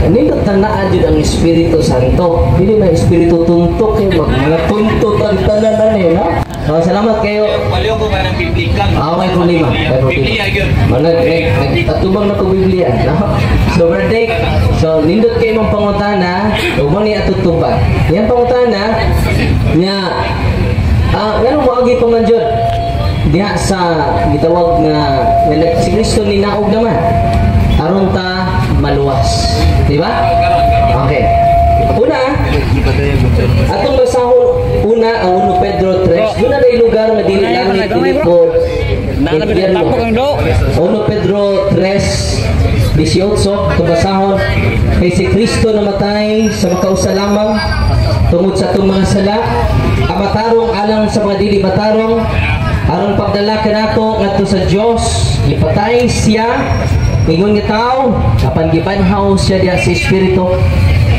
Nindot na naa jud ang Espiritu Santo. Dili na Espiritu tuntok kay mga tuntot ang tanan na ni, no? Oh, salamat kayo. Palihog ko ka ng biblika. Ah, may problema. May problema. Biblia yun. Mga nag atubang na ko Biblia, no? So, Bardik, so nindot kay mong pangutana, ug mo ni atutubag. Yang pangutana nga nganong moagi pa man jud diha sa gitawag nga si Kristo ni naog naman aron ta maluwas. Di ba? Okay. Una, atong basahon una ang 1 Pedro 3. Duna na lugar nga dili langit, dili po impyerno. 1 Pedro 3:18, itong basahon: "Kay si Kristo namatay sa makausa lamang tungod sa atong mga sala, ang matarong alang sa mga dili matarong, aron pagdala kanato ngadto sa Dios. Gipatay siya ingon nga tao, apan gibanhaw siya diha sa espiritu.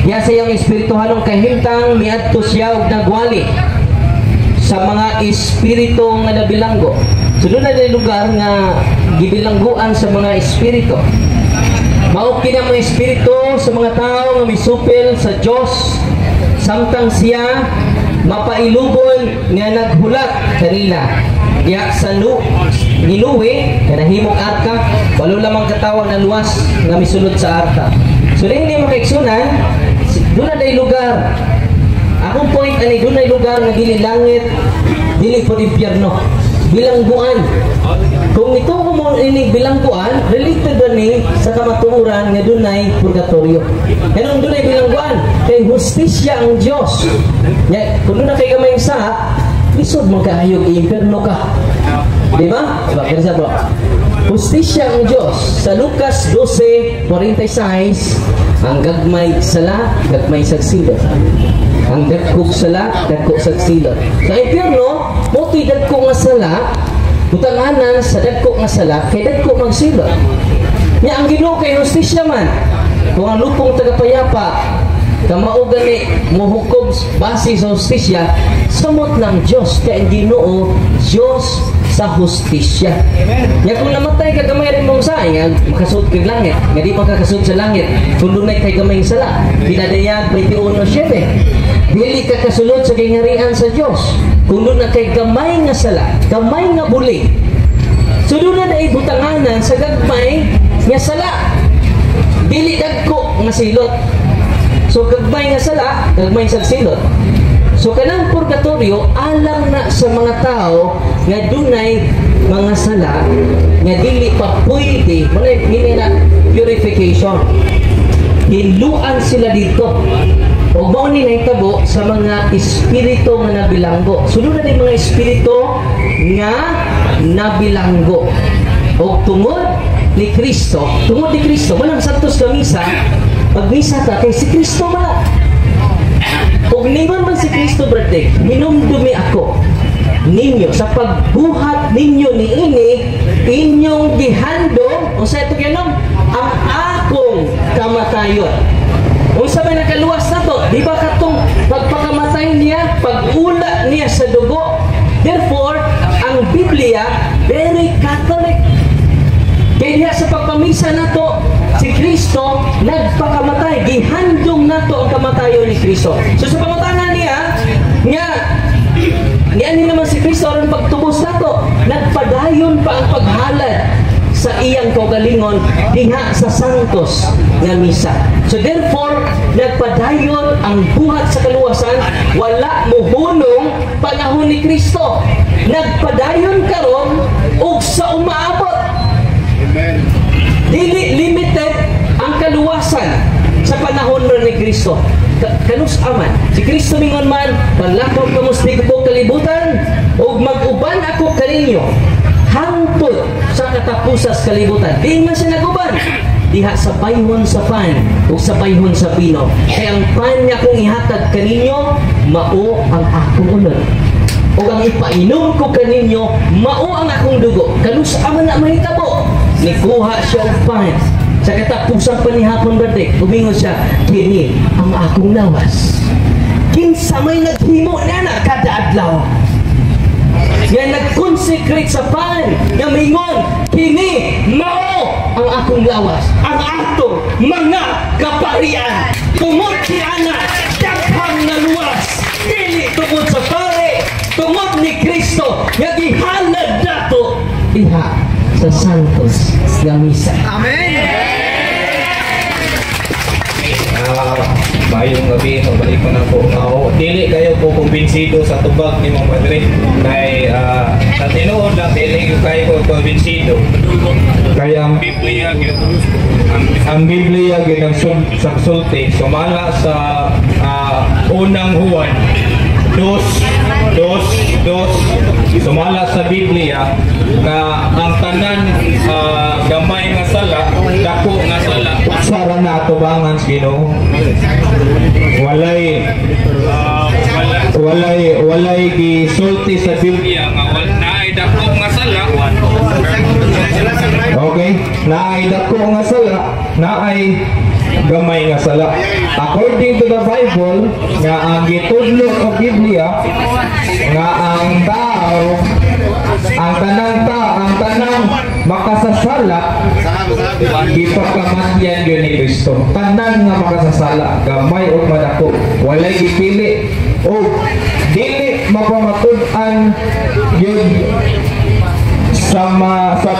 Diha sa iyang espirituhanong kahimtang miadto siya og nagwali sa mga espiritu nga nabilanggo." So duna na lugar nga gibilangguan sa mga espiritu. "Mao kini ang mga espiritu sa mga tao nga misupil sa Dios samtang siya mapailubon nga naghulat kanila." Diha sa ni Noe nga nahimong arka, walo lamang katawo na luwas nga misulod sa arka. So dili mga kaigsunan, duna na lugar. Akong point ani, dunay lugar nga dili langit, dili po impyerno. Bilangguan. Kung ito mo ini bilangguan, related ba ni sa kamatuoran nga dunay purgatorio? Ganun dunay bilangguan, kay hustisya ang Dios. Nya, kung duna kay gamay sa lisod man kaayog impyerno ka. Di ba? Diba? Kaya sa bro. Hustisya ang Diyos. Sa Lucas 12:46, ang gagmay sala, gagmay sa silot. Ang dagkog sala, dagko sa silot. Sa impyerno, mao to'y dagko nga sala, butanganan sa dagko nga sala, kay dagko magsilot. Nya ang Ginoo kay hustisya man. Kung ang lupong tagapayapa, kamao gani mohukom base sa hustisya, samot ng Diyos kay ang Ginoo Diyos sa hustisya. Nya kung namatay ka gamay rin mong sa nga makasud kag langit, nga di makakasud sa langit kung dunay kay gamay sala. Pinadayag 21:7. Dili ka kasulod sa gingarian sa Dios kung duna kay gamay nga sala, gamay nga buli. So duna na ibutanganan sa gagmay nga sala. Dili dagko nga silot. So gagmay nga sala, gagmay sa silot. So kanang purgatorio alang na sa mga tao nga dunay mga sala nga dili pa pwede, mga ngini na purification. Hinluan sila dito. O mao ni nahitabo sa mga espiritu nga nabilanggo. So duna na mga espiritu nga nabilanggo. O tungod ni Kristo, walang santos ka misa, pag misa ka kay si Kristo ba? Ug ningon man si Kristo, brother, "Hinumdumi ako ninyo sa pagbuhat ninyo niini, inyong gihandom," unsa ito gihandom? "Ang akong kamatayon." Unsa may nakaluwas nato? Di ba katong pagpakamatay niya, pag-ula niya sa dugo? Therefore, ang Biblia very Catholic. Kaya diha sa pagpamisa nato, si Kristo nagpakamatay, gihandom nato ang kamatayon ni Kristo. So sa pangutana niya, nga niani naman si Kristo aron pagtubos nato, nagpadayon pa ang paghalad sa iyang kaugalingon diha sa Santos nga misa. So therefore, nagpadayon ang buhat sa kaluwasan, wala muhunong panahon ni Kristo. Nagpadayon karon ug sa umaabot. Dili limited ang kaluwasan sa panahon ron ni Kristo. Kanus aman. Si Kristo mingon man, "Panlakaw kamo sa tibuok kalibutan ug mag-uban ako kaninyo hangtod sa katapusas kalibutan." Di man siya naguban. diha sa bayhon sa pan ug sa bayhon sa bino. Kay ang pan nga akong ihatag kaninyo mao ang akong ulod. Ug ang ipainom ko kaninyo mao ang akong dugo. Kanus-a man na mahitabo? Nikuha siya og pan. Sa katapusan pa ni hapon, Brad, umingon siya, "Kini ang akong lawas." Kinsa may naghimo na kada adlaw nga nag-consecrate sa pan, nga mingon, "Kini mao ang akong lawas"? Ang ato mga kaparian, tungod ni ana daghang naluwas, dili tungod sa pare, tungod ni Kristo nga gihalad nato diha sa Santos nga Misa. Ah, maayong gabi, mabalik ko na po. Oh, dili kayo po kumbinsido sa tubag ni Mong Padre. Kay sa tinuod lang, dili ko kayo ko kumbinsido. Kaya ang Biblia gyud ang sulti sumala sa Unang Juan 2:2:2. Sumala sa Biblia nga ang tanan gamay nga sala, dako nga sala, sara na atubangan sa Ginoo. Walay gisulti sa Biblia nga naay dako nga sala. Okay, naay dako nga sala, naay gamay nga sala. According to the Bible, nga ang gitudlo sa Biblia nga ang tao, ang tanang ta ang tanang makasasala, gipakamatyan yun ni Kristo. Tanan nga makasasala, gamay o madako, walay gipili o dili mapamatud-an yun sa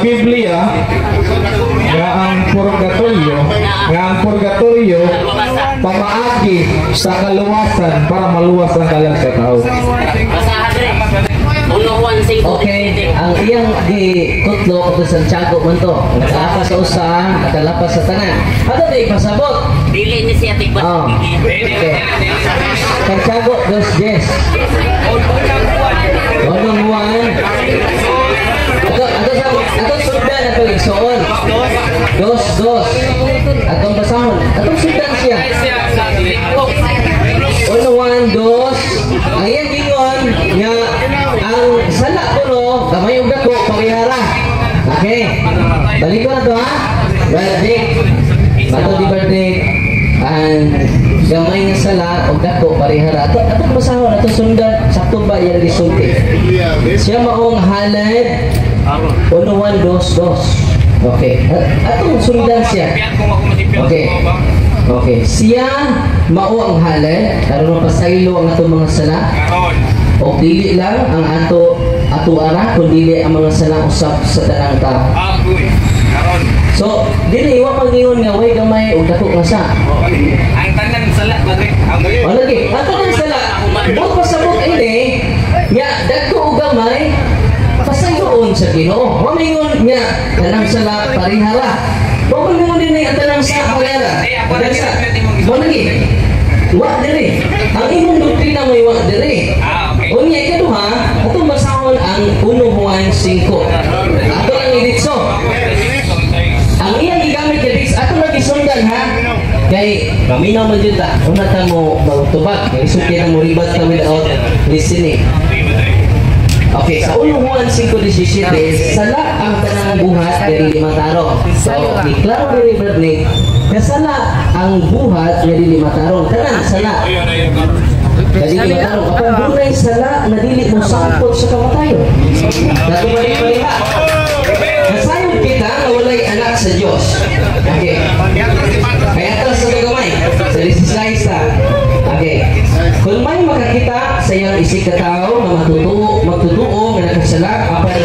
Biblia nga ang purgatorio pamaagi sa kaluwasan para maluwas ang kalag sa tao. Basahan rin. 1 Juan 5. Okay, ang iyang gikutlo kato Santiago man to. Nakalapas sa usa, nakalapas sa tanan. Ato di pasabot. Dili ni siya tigbas. Oh. Okay. Santiago 2:10. 1 Juan. Ato sa ato sundan ato igsoon. 2:2. Atong basahon. Atong sundan siya. 1 Juan 2. Ang iyang gingon nga ang sala kuno gamay ug dako parehara. Okay. Balik ko na to ha. Verdict. Bato di verdict. Ang gamay nga sala ug dako parehara. Ato basahon, ato sundan, sakto ba iyang gisulti? Siya maong halad. 1 Juan 2:2. Okay. Atong sundan siya. Okay. Okay. Siya mao ang halad aron mapasaylo ang atong mga sala. O dili lang ang ato ara kun dili ang mga sala usab sa tanang tao. So, dili wa mangingon nga way gamay ug dako nga sa. Ang tanan sala, Padre. O lagi, ang tanang sala, buot pasabot ini nga dako ug gamay pasayloon sa Ginoo. Wa maingon nga tanang sala parehara. Wa man ingon dinhi ang tanang sa parehara. Tanang sa. Mo lagi. Wa diri. Ang imong doktrina mo wa diri. Ah, okay. Unya ikaduha, atong basahon ang 1 Juan 5. Ato lang iditso. Ang iyang gigamit nga dits, ato lang gisundan ha. Kay paminaw man jud ta. Una ta mo magtubag, kay isip na mo ribat ta without listening. Okay, sa 1 Juan 5:17, sala ang tanang buhat nga dili matarong. So, giklaro ni Brad Nick, nga sala ang buhat nga dili matarong. Tanan sala nga dili matarong. Kapag dunay sala nga dili mo sangkot sa kamatayon. Natubalik-baliha. Nasayod kita nga walay anak sa Dios. Okay. Kaya atras sa gamay. Sa 16 ta. Okay. Kung may makakita sa iyang isig ka tao nga matutuo nga nakasala apan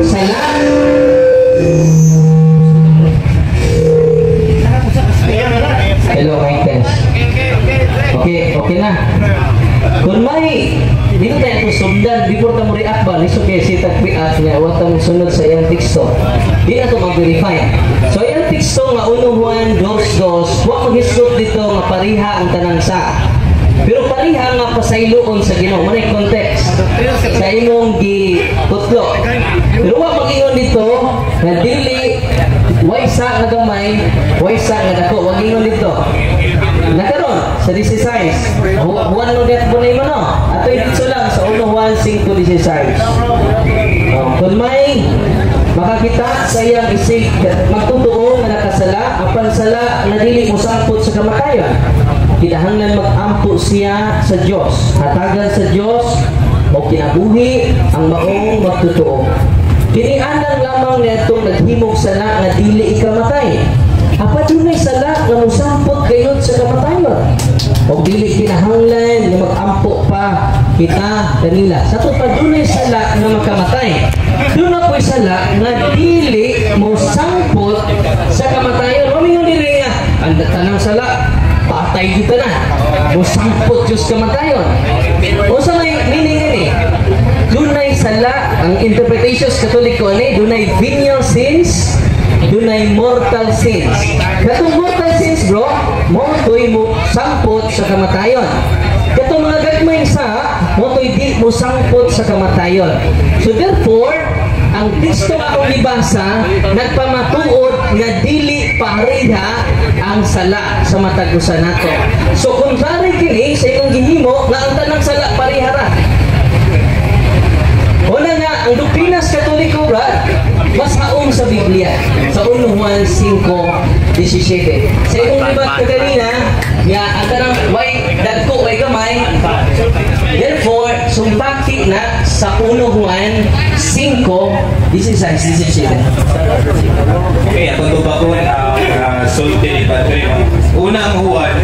sala. Hello, my test. Okay na. Kung may dito tayo itong sundan before ta mo react ba, lisod kay si tag react nga wa ta mo sunod sa iyang teksto. Di na to mag-verify. So iyang teksto nga 1 Juan 2:2, wa maghisgot dito nga pareha ang tanang sa. Pero pareha nga pasayloon sa Ginoo, man context sa imong gikutlo. Pero wa mag-ingon dito nga dili wa Way sa nga gamay, way sa nga dako. Wag ingon dito. Nakaron sa 16. Juan no det po na no. Ato dito lang sa 1 Juan 5:16. Oh, kung may makakita sa iyang isig magtotoo nga nakasala, apan sala nga dili mosangpot sa kamatayon, kinahanglan magampo siya sa Dios, hatagan sa Dios o kinabuhi ang maong magtotoo. Kini anang lamang niadtong naghimog sala nga dili ikamatay. Apan dunay sala nga mosangpot gayud sa kamatayon. O dili kinahanglan nga magampo pa kita kanila. Sa pa dunay sala nga makamatay. Doon na po'y sala nga dili mosangpot sa kamatayon. Mamingon diri nga ang tanang sala patay kita na. Mosangpot Diyos kamatayon. O sa may meaning ini, dunay sala, ang interpretations Katoliko ani, dunay venial sins, dunay mortal sins. Katong mortal sins, bro, mo to'y mo sangpot sa kamatayon. Katong mga gagmay sa, mo to'y di mo sangpot sa kamatayon. So therefore, ang teksto nga akong gibasa nagpamatuod nga dili pareha ang sala sa matag usa nato. So contrary kini sa imong gihimo nga ang tanang sala pareha ra. Una nga, ang doktrinas Katoliko, brad, mas haom sa Biblia. Sa 1 Juan 5:17. Sa imong libat ka kanina, nga ang tanang way dagko way gamay, therefore, sumpaki na sa 1 Juan 5:16-17. Okay, atong tubagon ang sulti ni Padre. Unang Juan,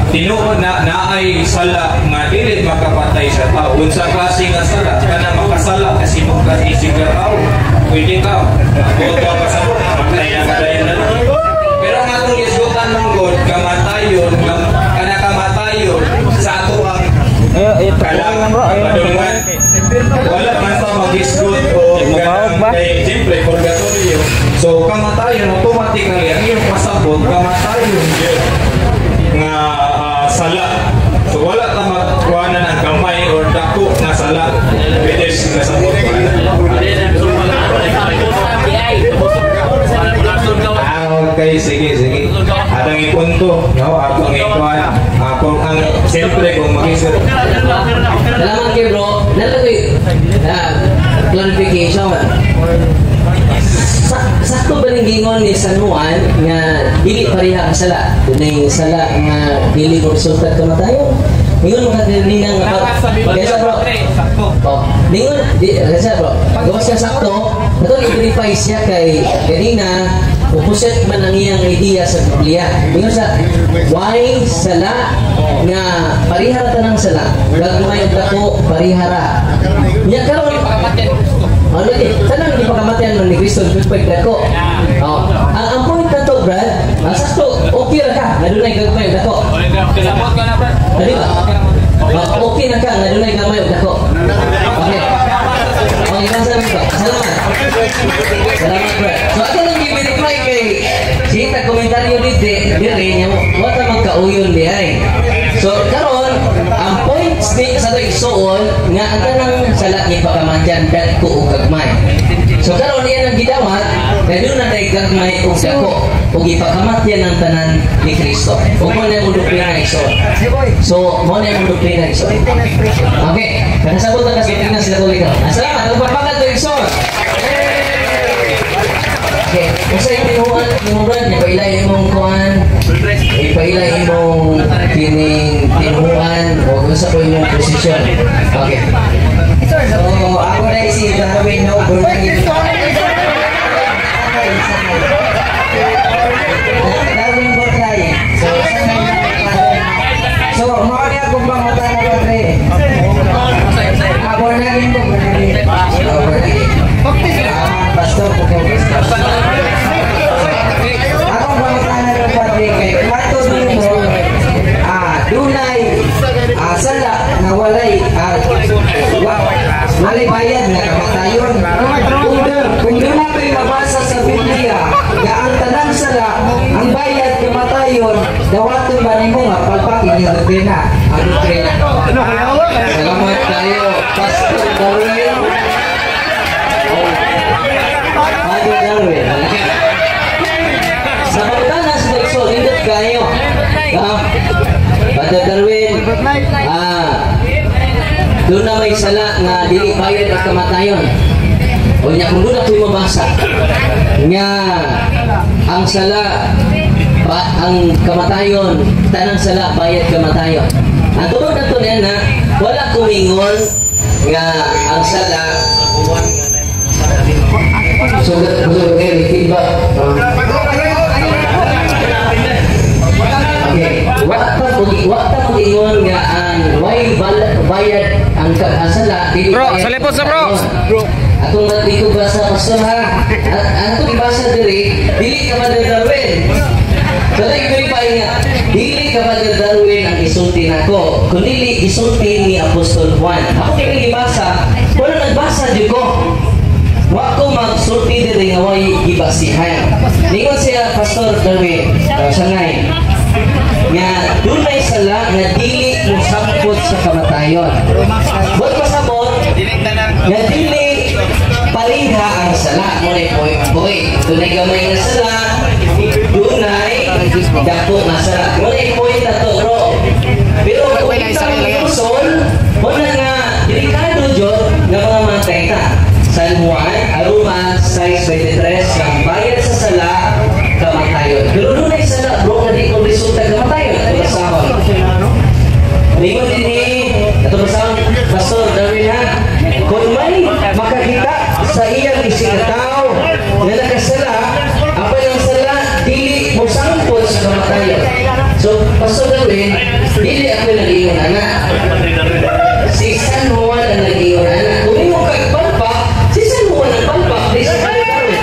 tinuod na naay sala nga dili makapatay sa tao. Unsa klase nga sala? Kana makasala kasi mo ka isig ka tao. Pwede ka. Buot ka pasabot, matay na kadayon na lang. Pero ang atong isgutan ng God, kamatayon, kana kamatayon sa ato ang kalang padulungan. Wala man pa mag-isgot o ganang kay siyempre purgatorio. So kamatayon automatically ang iyong pasabot kamatayon yun nga sala. So wala ta magkuhanan ang gamay or dako nga sala which is nasabot. Okay, sige, sige. Atang ipunto, no? Atong ikuan. Kung ang siyempre kung mag-isip. Salamat kayo, bro. Nalagoy, clarification. Sakto ba ning gingon ni San Juan nga dili pareha ang sala? Dunay sala nga dili mo resulta kamatayon. Ningon mo kanina nga pag bro. Oh, ningon di kasi bro. Gawas ka sakto, ato i-verify siya kay kanina opposite man ang iyang idea sa Biblia. Ningon sa why sala nga parihara tanang sala. Gagmay og dako parihara. Nya karon ano eh, tanang di pakamatayan man ni Kristo pag dako. Oh, ang point na to, Brad, ang sakto, okay ra ka, nga dunay gagmay og dako. Dali ba? Okay na ka, nga dunay gamay og dako. Okay. Okay, salamat ko. Salamat. Salamat, Brad. So, ako lang i-verify kay sita komentaryo dito, diri niya, wala magkauyon di ay. So, karon ang points ni sa ito igsuon, nga ang tanang sala ni pakamatyan, dagko o gagmay. So, karon iyan ang gidawat, kaya doon na tayo gagmay o dako, o ipakamatyan ang tanan ni Kristo. O mo na yung doktrina igsuon. So, mo na yung doktrina igsuon. Okay, nakasabot ang doktrina sa Katoliko. Salamat, magpapakal to igsuon. Okay, kung sa imong imong brad, ipaila imong kuan, ipaila imong kining tinuan o kung sa ko imong posisyon. Okay. So, ako na si Darwin no Darwin. Darwin Botray. So, mao ni akong pangutana, Padre. Ako na rin po, Pastor po ko. Akong pangutana ng Padre kay matod nimo dunay sala nga walay walay bayad nga kamatayon. Kung doon natin mabasa sa Biblia nga ang tanang sala ang bayad kamatayon, dawaton ba nimo nga palpak inyong doktrina? Ang doktrina. Salamat tayo, Pastor Darwin. Father Darwin. Doon na may sala nga dili bayad ang kamatayon. O nya kung doon ako'y mabasa nga ang sala ba, ang kamatayon, tanang sala bayad kamatayon. Ang tungod nato niya na wala kumingon nga ang sala. So, okay, feedback. Okay. Wa ta mag-ingon nga ang way bayad ang sala dili Bro, bayad sa lipod sa bro. Bro. Atong dito basa, pastor, ha. At atong ibasa diri, dili ka Brother Darwin. So dili pa nga, dili ka Brother Darwin ang isulti nako, kundi isulti ni Apostol Juan. Ako kay gibasa, wala nagbasa jud ko. Wa ko magsulti diri nga way gibasihan. Ningon siya Pastor Darwin, sangay nga dunay sala nga dili mosangpot sa kamatayon. Buot pasabot nga dili pareha ang sala. Mo na point point. Dunay gamay nga sala, dunay dako nga sala. Mo na point na to, bro. Pero kung kita mag-usol, mo na nga delikado jud nga mga matay ta. San Juan, Aruma 6:23, ang bayad sa sala kamatayon. Pero dunay sala, bro, nga di ko resulta kamatayon. Ito basahon. Lingon din ni, ito basahon, Pastor Darwin, ha. Kung may makakita sa iyang isikataw nga nakasala, apan ang sala dili mo sangpot sa kamatayon. So, Pastor Darwin, dili ako nag-iyon ana. Si San Juan ang nag-iyon ana. Kung imo kag palpak, si San Juan ang palpak, di si Pastor Darwin.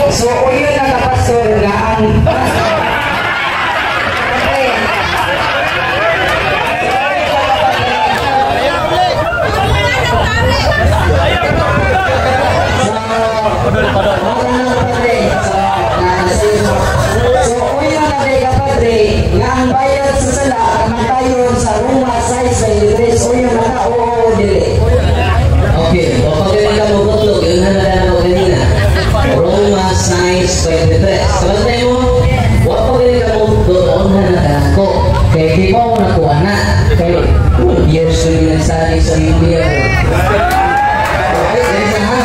So, uyon na ka, Pastor, nga ang So, uyon na ka, Padre, nga ang bayad sa sala, kamatayon sa Roma 6:23, uyon na ka, oo, dili. Okay, o pag ka mo butlog, yun na na kanina. Roma 6:23. Sabantay mo, wa pa gani ka mo doon na nagako. Kay di pa ako nakuha na. Kay years ko yung nagsali sa Biblia. Okay, ganyan ha.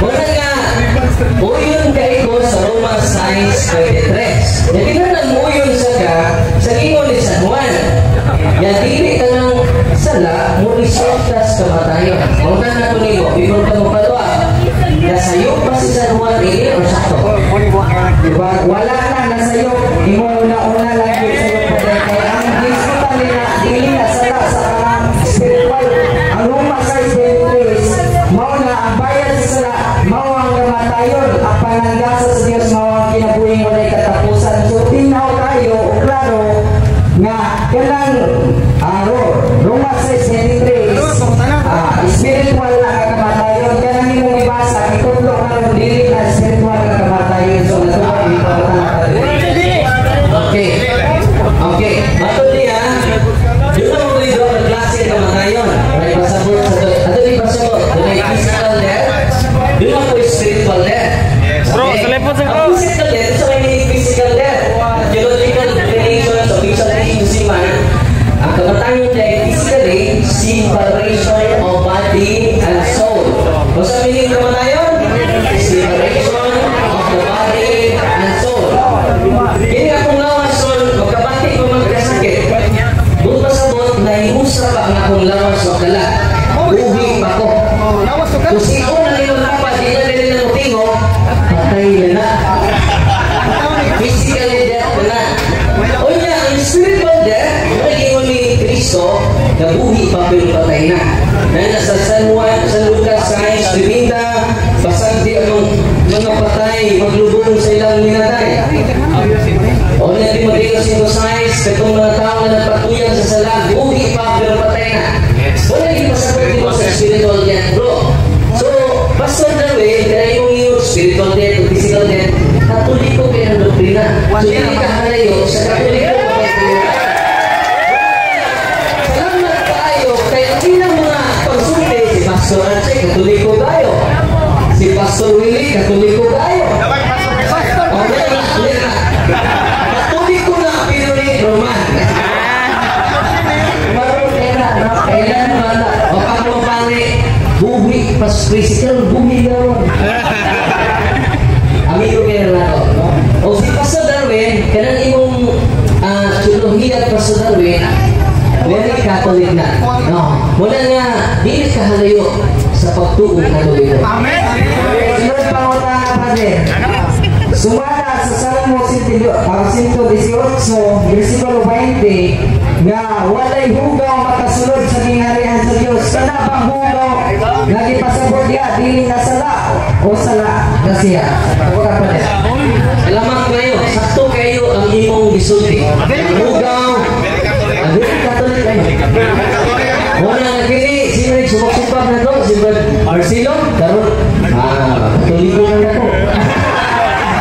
Wala nga, uyon kay ko sa Roma 6:23. Jadi na nag-uyon sa ka, sa ingon ni San Juan. Yan, dili ka ng sala, mo resulta sa kamatayon. Huwag na nato nimo, before ka mo palwa. Nasayo pa si San Juan ini o sakto? Diba? Wala na, nasayo. Imo una-una lagi sa'yo. Kaya ang gisgutan nila, dili na sala sa kanang spiritual. Ang Roma 6:23, mao na ang bayad sa sala, mao ang kamatayon, ang pananggasa sa Dios, mao ang kinabuhing walay katapusan. So, tinaw tayo, klaro, nga kanang Roma 6:23, spiritual na kamatayon. Kanang imong ibasa, itudlo karon dili na spiritual na kamatayon. So, natuwa dito ang Okay. Okay. Matod niya, doon na mo dito ang klase ng kamatayon. May pasabot sa to. Ato di pasabot. Doon ay physical death. Doon na po spiritual death. Bro, sa lepot sa bro. Ang physical death, sa may physical death. Theological definition sa official teaching si man, ang kamatayon ay physically separation of body and soul. O sa meaning kamatayon? Separation of the body and soul. Kini akong lawas son, magkabati ko magkasakit. Buta pasabot, nahimusa pa ang akong lawas o kala. Buhi pa ko. Kung sino na iyong dapat, di na nila mutingo, patay na na. Physically death na na. O niya, ang spiritual death, naging ni Kristo, nabuhi pa pero patay na. Na nasa San Juan, San Lucas 6:30, basag di ang mga patay, maglubong sa ilang minatay. O na Timoteo 5:6, katong mga tao na nagpatuyang sa sala, buhi pa pero patay na. Wala yung pasabot mo sa spiritual death, bro. So, Pastor Darwin, kaya yung spiritual death, physical death, Katoliko kaya ang doktrina. So, hindi ka halayo sa Katoliko. Salamat tayo kay ang ilang mga pagsulti, si Pastor Arce, Katoliko tayo. Si Pastor Willie, Katoliko tayo. Okay, Katoliko na pero ni Roman. Catholic na. No, wala nga dili ka halayo sa pagtuo Katoliko. Amen. Sunod pangutana, Padre. Sumala sa Salmo 118, versikulo 20, nga walay hugaw makasulod sa gingharian sa Dios. Kana bang hugaw nga gipasabot diha dili na sala o sala na siya? Ka, Padre. Salamat kayo. Sakto kayo ang imong gisulti. Ang hugaw. Ang very Catholic kayo. Wala nga kini, sino rin sumaksupag na to? Si Brad Arcelo? Karon, Katoliko na na to.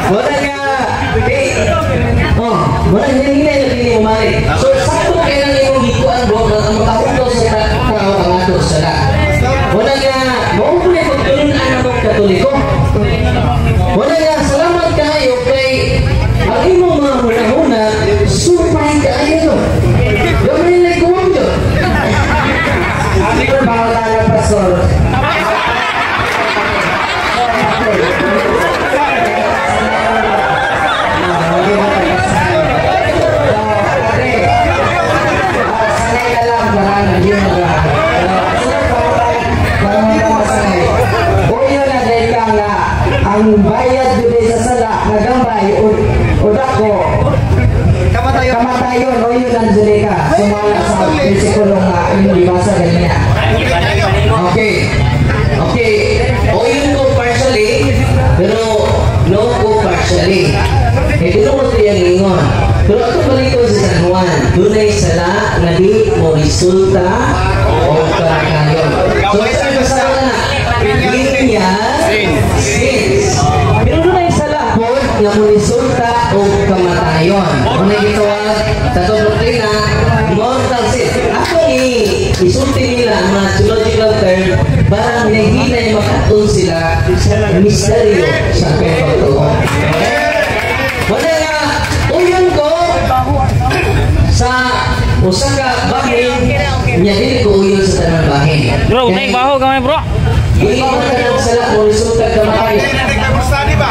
Wala nga, eh, oh, wala nga hinay na kini umari. So, sakto kayo ang imong gikuan bro, nga ang makahugaw sa tao ang ato sala. Wala nga, mao po na pagtulunan ng Katoliko. Wala nga, salamat kayo kay ang imong mga hunahuna, sumpay kaayo. Gamay na kuwang yun. Sunod pangutana, Pastor. Sanay na lang, parang hindi mo ba? Sunod pangutana, sanay. Uyo na dahil ka nga ang bayad gud sa sala nagambay o dako kamatayon o yun ang dili ka sumala sa bersikulo nga imong gibasa ganina. Okay. Okay. O yun ko partially, pero no ko partially. Eh, dito mo ito yung ingon. Pero ito balik sa San Juan, dunay sala nga di mo resulta o kamatayon. So, ito yung kasama na. Linya, sins. Pero dunay sala po nga mo resulta o kamatayon. Muna gitawag sa itong doktrina, mortal sin. Ako ni isulti nila ang mga theological term para hinahinay makatun sila misteryo sa pagtuo. Wala nga, uyon ko sa usa ka bahin, niya dili ko uyon sa tanang bahin. Bro, nay baho gamay, bro. Dili mo tanang sala mo resulta kamatayon.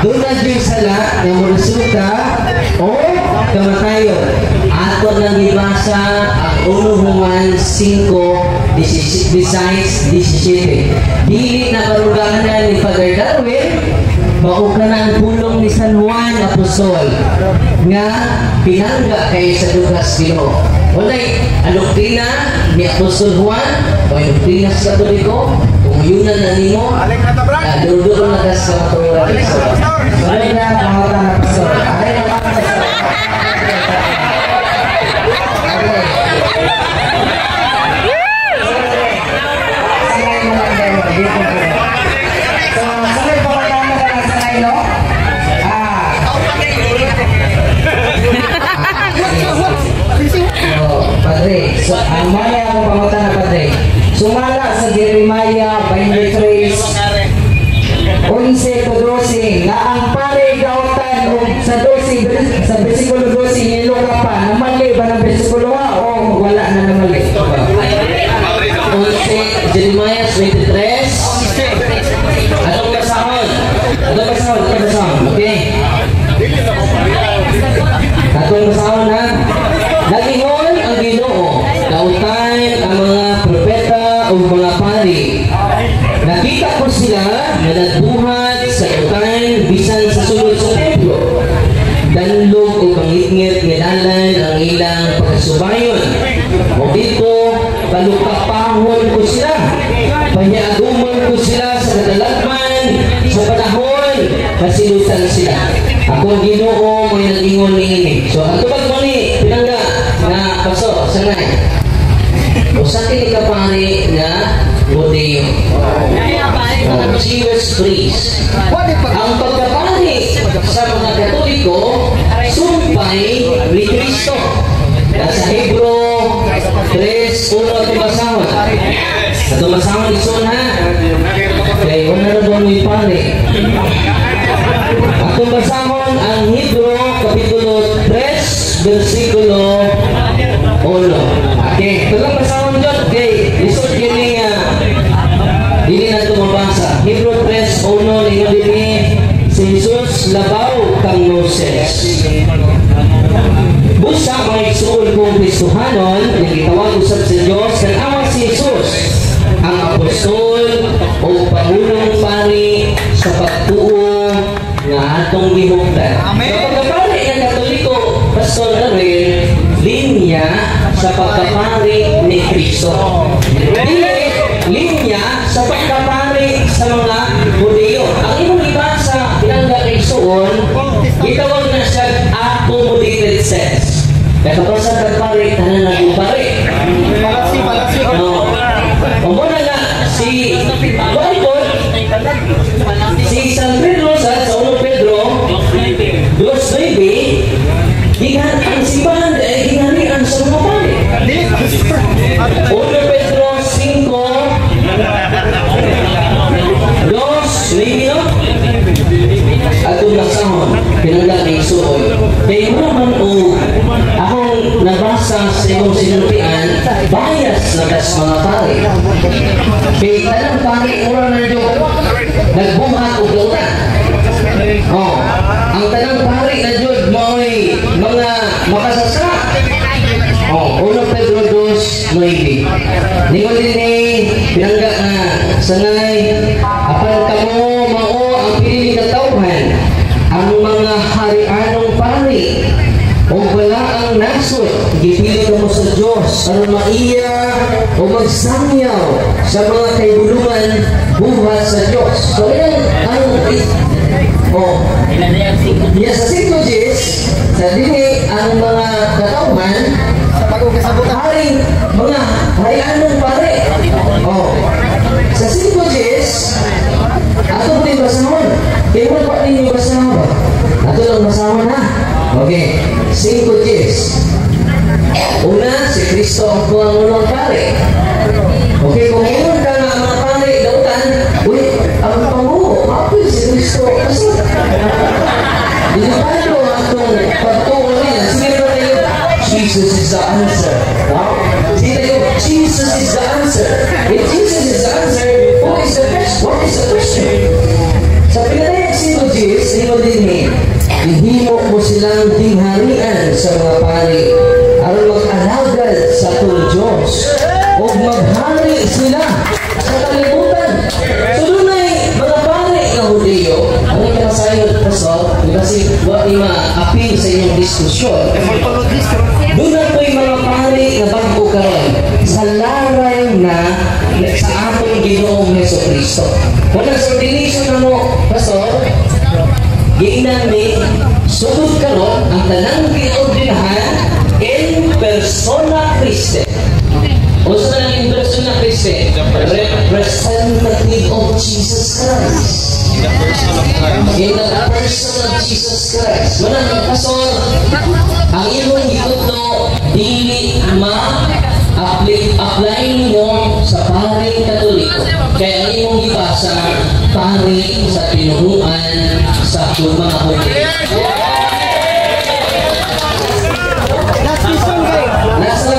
Doon na yung sala nga mo resulta o kamatayon. Ato nang gibasa ang 1 Juan 5:16-17. Dili na karuganan ni Father Darwin, mao ka na ang pulong ni San Juan Apostol nga pinangga kay sa dugas Ginoo. Walay ang doktrina ni Apostol Juan o ang doktrina sa Katoliko, kung yun na nimo, doon na ka sa katuwiran. Sunod na pangutana, Pastor. Aray na mga Pastor. Sanay mo lang daw, di ko po. So, sunod pangutana ka na sanay, no? Oh, Padre, so, ang mali akong pangutana, Padre. Sumala sa Jeremiah 23:11-12 na ang pare gautan o sa 12 sa bersikulo 12 ngilo ka pa namali ba ng bersikulo ha o wala na namali? 11, Jeremiah 23. Atong basahon. Atong basahon, atong basahon. Okay. Atong basahon ha. Nagingon ang Ginoo, dautan ang mga propeta o mga pari. Nakita ko sila nga nagbuhat sa dautan bisan sa sulod sa templo. Danlog o pangitngit nga dalan ang ilang pagkasubayon. O dito, palukapahon ko sila. Panyaguman ko sila sa kadalagman, sa panahon, masilutan sila. Ako ang Ginoo mo'y nag-ingon niini. So, ang tubag mo ni, pinangga, na paso, sanay. Usa kini ka pari nga Rodeo. Jewish priest. Ang pagkapari sa mga Katoliko, sumpay ni Kristo. Sa Hebro 3:1 atong basahon. Atong basahon ison ha. Kay una na doon may pari. Atong basahon ang Hebro Kapitulo 3, versikulo 1. Okay, atong basahon dyan. Okay, lisod kini nga dili na ito mabasa. Hebro 3:1 ninyo dini si Jesus labaw kang Moses. Busa may suol ko Bag-ong Kristohanon nga gitawag usab sa Dios kan awa si Jesus ang apostol o pangulong pari sa pagtuo nga atong gihuptan. Amen. Sa pagkapari ng Katoliko, Pastor Darwin, linya sa pagkapari ni Kristo. Dili linya sa pagkapari sa mga Hudiyo. Ang imong ibasa pinangga kay Suon, gitawag na siya accommodated sense. Kaya kapag sa pagpari, tanan na yung pari. Palasi, palasi. No. O muna nga, si Walpon, si San Pedro sa 1 Pedro 2:9, gihan ang simbahan ay gingharian sa mga pari. 1 Pedro 5:2, no? Atong basahon, pinangga ni Isuon. Kaya mo naman o akong nabasa sa imong sinultian, bias na kas mga pari. Kaya tanang pari, mura na dyan, nagbuhat og dautan. Oh, ang tanang pari na dyan, mao'y mga makasasa. Oh, 1 Pedro 2:9. Ningon din ni pinangga nga sanay apan kamo mao ang pinili katawhan, ang mga harianong pari o wala ang nasod, gipili kamo sa Dios aron maiya o magsangyaw sa mga kaibulungan buhat sa Dios. So ilang ang oh, niya sa 5 Gs, sa dini ang mga katawhan haring mga harianong pare. Oh. Sa 5 Gs, ato din basahon. Kaya mo pa ninyo basahon ba? Ato lang basahon ha. Okay. 5 Gs. Una, si Kristo ang pangulong pare. Okay, kung ingon ka nga mga pare, dautan, uy, ang pangulo, apil si Kristo. Kasi, delikado atong pagtuo niya. Sige ba tayo? Jesus is the answer. No? Sige tayo, Jesus is the answer. If Jesus is the answer, what is the question? What is the question? Sa pinatayag 5 Gs, ingon din ni, ihimo mo silang gingharian sa mga pari aron mag-alagad sa atong Diyos o maghari sila sa kalibutan. So dunay mga pari nga Hudiyo, ang ikasayo, Pastor, kasi wa ni ma-appeal sa inyong diskusyon. Doon po'y mga pari nga bag-o karon sa laray na sa atong Ginoong Heso Kristo. Wala sa ordination na mo, Pastor, giingnan ni sugod karon ang tanang giordinahan in persona Christi. Unsa nang in persona Christi? Representative of Jesus Christ. In the person of Jesus Christ. Wala nang pastor, ang imong gitudlo dili ma apply nimo sa paring Katoliko. Kaya ang imong gibasa pari sa tinuhuan sa mga Hudyo. Nasa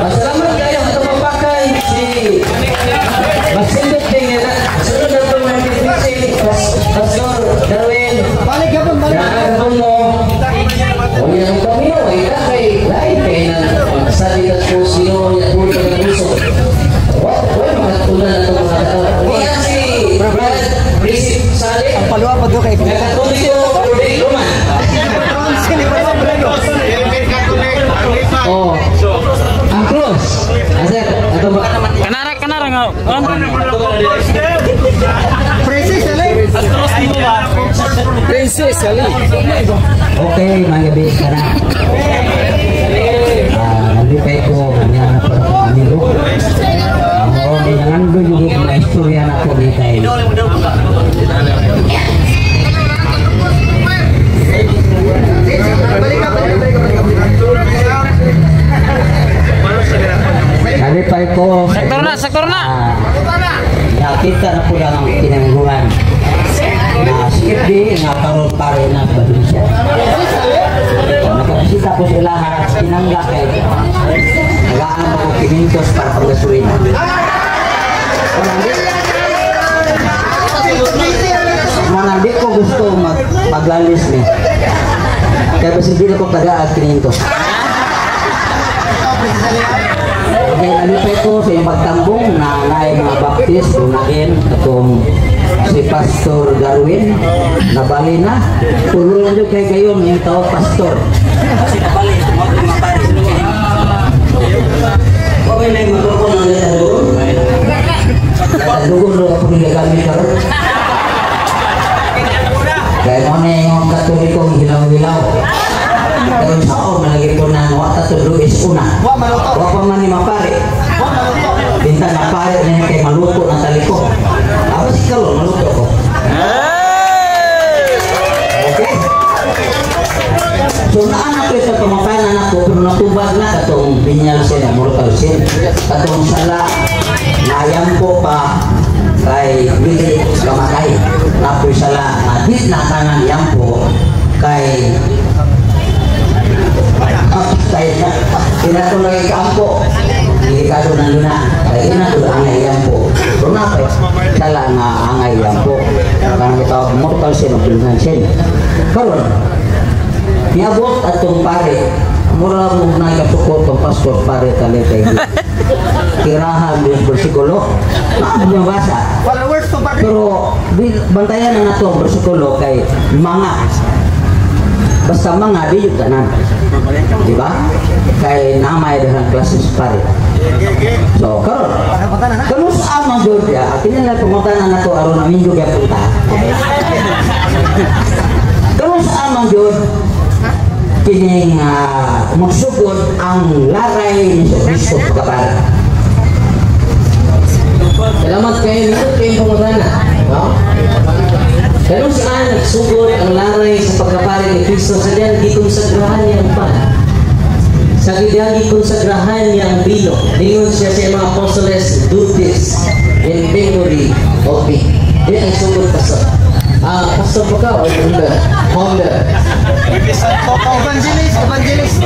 Salamat kayo sa mapakay si Masindot din nga. Sunod na itong 1950, Pastor Darwin. Balik ka balik. Nakakabong mo. O yan ang pamino, ay kay lain kay na sabi na po sino niya po ito ng puso. Why makatunan na itong mga tao? Niya si Brad Recip Sale. Ang paluwa pa doon kay Nakatuloy ko, Rodrigo Roman. Oh. Ang cross. Asir, ato ba? Kanara, kanara nga. Princess Ali. Ang cross mo ba? Princess Ali. Okay, mga gabi ka na. Nalipay ko nga na para sa amigo. Oo, may nangando yung mga istorya na po ni tayo. Nalipay ko. Sektor na, sektor na. Nakita na po lang ang kinangguhan. Na sikip nga karon pare na badun siya. Nakabisita ko sila harap tinangga kay nagaan ako 500 para paggasolina. Mga di ko gusto maglalis ni. Kaya basin di na ko tagaag kinin ko. Okay, nalipay ko sa iyong pagtambong na naay mga Baptist, unahin atong si Pastor Darwin, nabali na. Tuloy na dyan kay gayon yung tawag pastor. Kasi nabali, tumawag mga pare. Okay na yung magkakon ng letadugon. Letadugon ro ako nila gamit karon. Kaya mo na yung Katolikong hilaw-hilaw. Pero sao malagi po na wa ta tudlo is una. Wa pa man ni mapare. Binta na pare niya kay maluto na taliko. Ako si karon maluto ko. Okay? So naa na ko ito pamatayan na ako pero natubag na katong binyal siya na mortal sin. Katong sala nayampo pa kay dili kamatay. Napoy sala nga di na kanan yampo kay kay pinato lagi kaampo. Delikado na luna. Kay ina to angay yampo. Pero na sala nga angay yampo. Kanang gitawag mortal sin o venial sin. Karon niabot atong pare, mura mo na kasukot tong pastor pare tali kay tirahan yung bersikulo na mabasa. Pero bantayan na nato ang bersikulo kay mga basta mga di yung tanan. Di ba? Kay namay dahang klases pare. So karon kano sa amang Georgia, kini na pangutana nato aron na minggo gyapon ta. Kano sa amang Georgia kining magsugod ang laray ni Kristo pagkapara. Salamat kayo nindot kayong pangutana. No? Kano saan nagsugod ang laray sa pagkapari ni Kristo sa diyan gikonsagrahan niya ang pan. Sa diyan gikonsagrahan niya ang bino. Ningon siya sa mga apostoles, do this in memory of me. Di ang sugod pastor. Pastor pa ka o Honda? Honda. Evangelist, evangelist.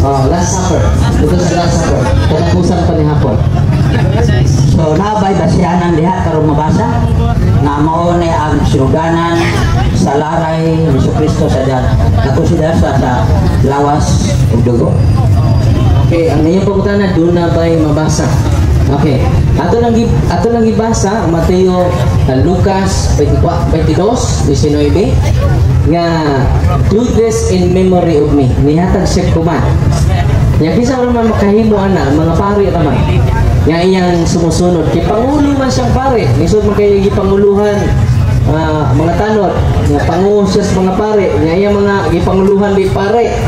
Oh, Last Supper. Ito sa Last Supper. Katapusan pa ni hapon. So nabay basihanan diha karon mabasa nga mao ni ang sinuganan sa laray ni Kristo sa diyan nakonsider sa lawas ug dugo. Okay, ang iyong pangutana doon na ba'y mabasa? Okay. Ato lang gibasa Mateo, Lucas 24, 22, 19 nga do this in memory of me. Nihatag siya kuman. Nya kinsa man makahimo ana mga pari ra man. Nga iyang sumusunod kay pangulo man siyang pare. Lisod man kayo gipanguluhan mga tanod nga pangulo siya sa mga pare. Nga iyang mga gipanguluhan di pare.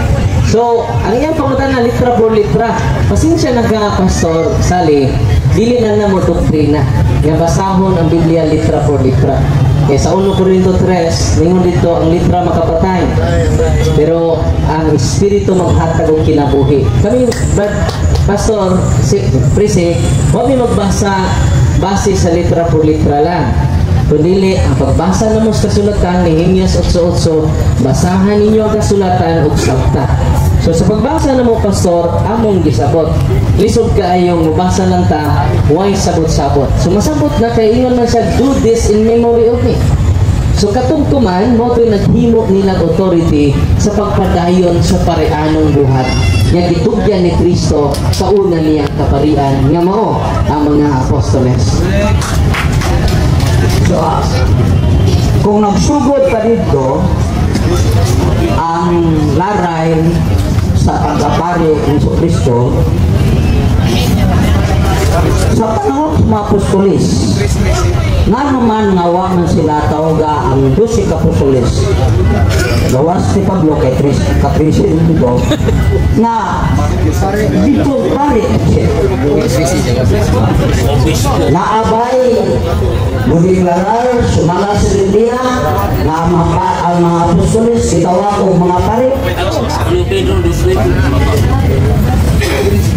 So, ang iyang pangutana litra por litra. Pasensya na ka, Pastor Sally, dili na na mo doktrina. Nga basahon ang Biblia litra por litra. Kaya sa 1 Corinto 3, ningon dito ang litra makapatay. Pero ang espiritu maghatag og kinabuhi. Kami, but, Pastor, si, Prisi, huwag mi magbasa base sa litra por litra lang. Kundili, ang pagbasa namo sa kasulatan, Nehemias 8:8, basahan ninyo ang kasulatan ug sabta. So sa pagbasa namo, Pastor, among gisabot. Lisod kaayong mabasa lang ta, why sabot-sabot. So masabot na kay ingon man siya, do this in memory of me. So katong kuman, mo to'y naghimo nilang authority sa pagpadayon sa pareanong buhat nga gitugyan ni Kristo sa una niyang kaparian nga mao ang mga apostoles. So kung nagsugod pa dito ang laray sa pagkapari ni Kristo sa panahon sa mga apostoles, nga naman nga wa man sila tawga ang 12 ka apostoles gawas si Pablo kay Tris katrisi dito nga dito pare naabay mudiklarar sumala sa Biblia nga ang mga apostoles gitawag og mga pare. Pedro,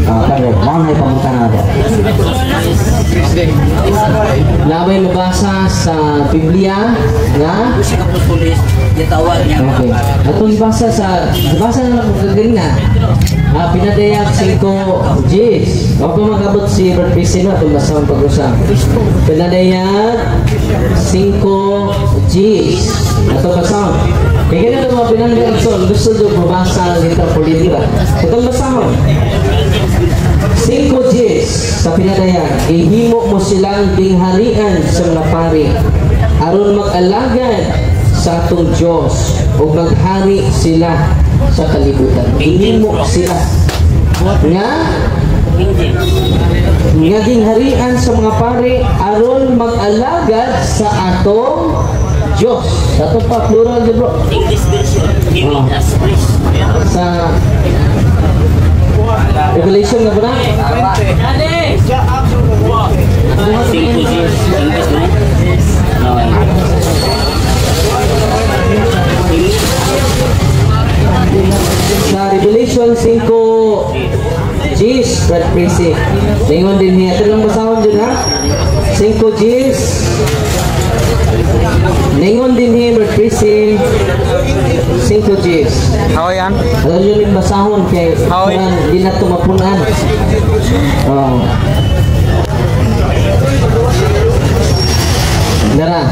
Pare, mao na ipangutana natin. Labay mabasa sa Biblia nga okay. Atong ibasa sa ibasa na lang kagaling na. Pinadayag 5 Gs. O pa magabot si Brad PC na itong basa ang pag-usap. Pinadayag 5 Gs. Ato basahon. Kaya ganito mga pinangga igsoon, gusto nyo mabasa letra por letra. Itong basahon. 5 Gs sa pinadayag, gihimo mo silang gingharian sa mga pari aron mag-alagad sa atong Diyos o maghari sila sa kalibutan. Gihimo sila nga nga gingharian sa mga pari aron mag-alagad sa atong Diyos. Sa atong pa plural di bro. English version. He made us priests. Sa Revelation na ba na? 5 Gs. English no? No. Sa Revelation 5 Gs, Brad Prissy. Lingon din niya. Ito lang basahon dyan ha. 5 Gs. Lingon din niya, Brad Prissy. 5 Gs. How yan? Alam nyo yung basahon kay parang di na tumapunan. Oh. Dara.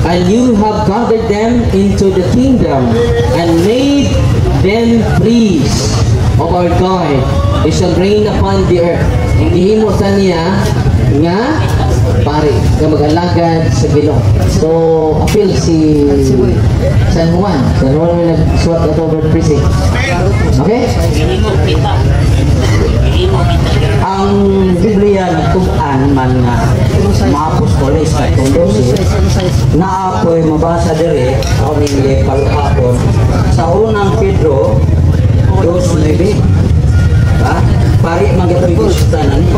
And you have gathered them into the kingdom and made them priests of our God. They shall reign upon the earth. Gihimo sa niya nga pare nga mag-alagad sa Ginoo. So appeal si San Juan. San Juan may nagsuwat ato Brad Prissy. Okay? Gihimo kita. Gihimo kita. Ang Biblia nagtug-an man nga mga apostoles katong 12 na ako'y mabasa diri ako ning palupapon sa unang Pedro 2:9. Ha? Pari man gyud tanan ni.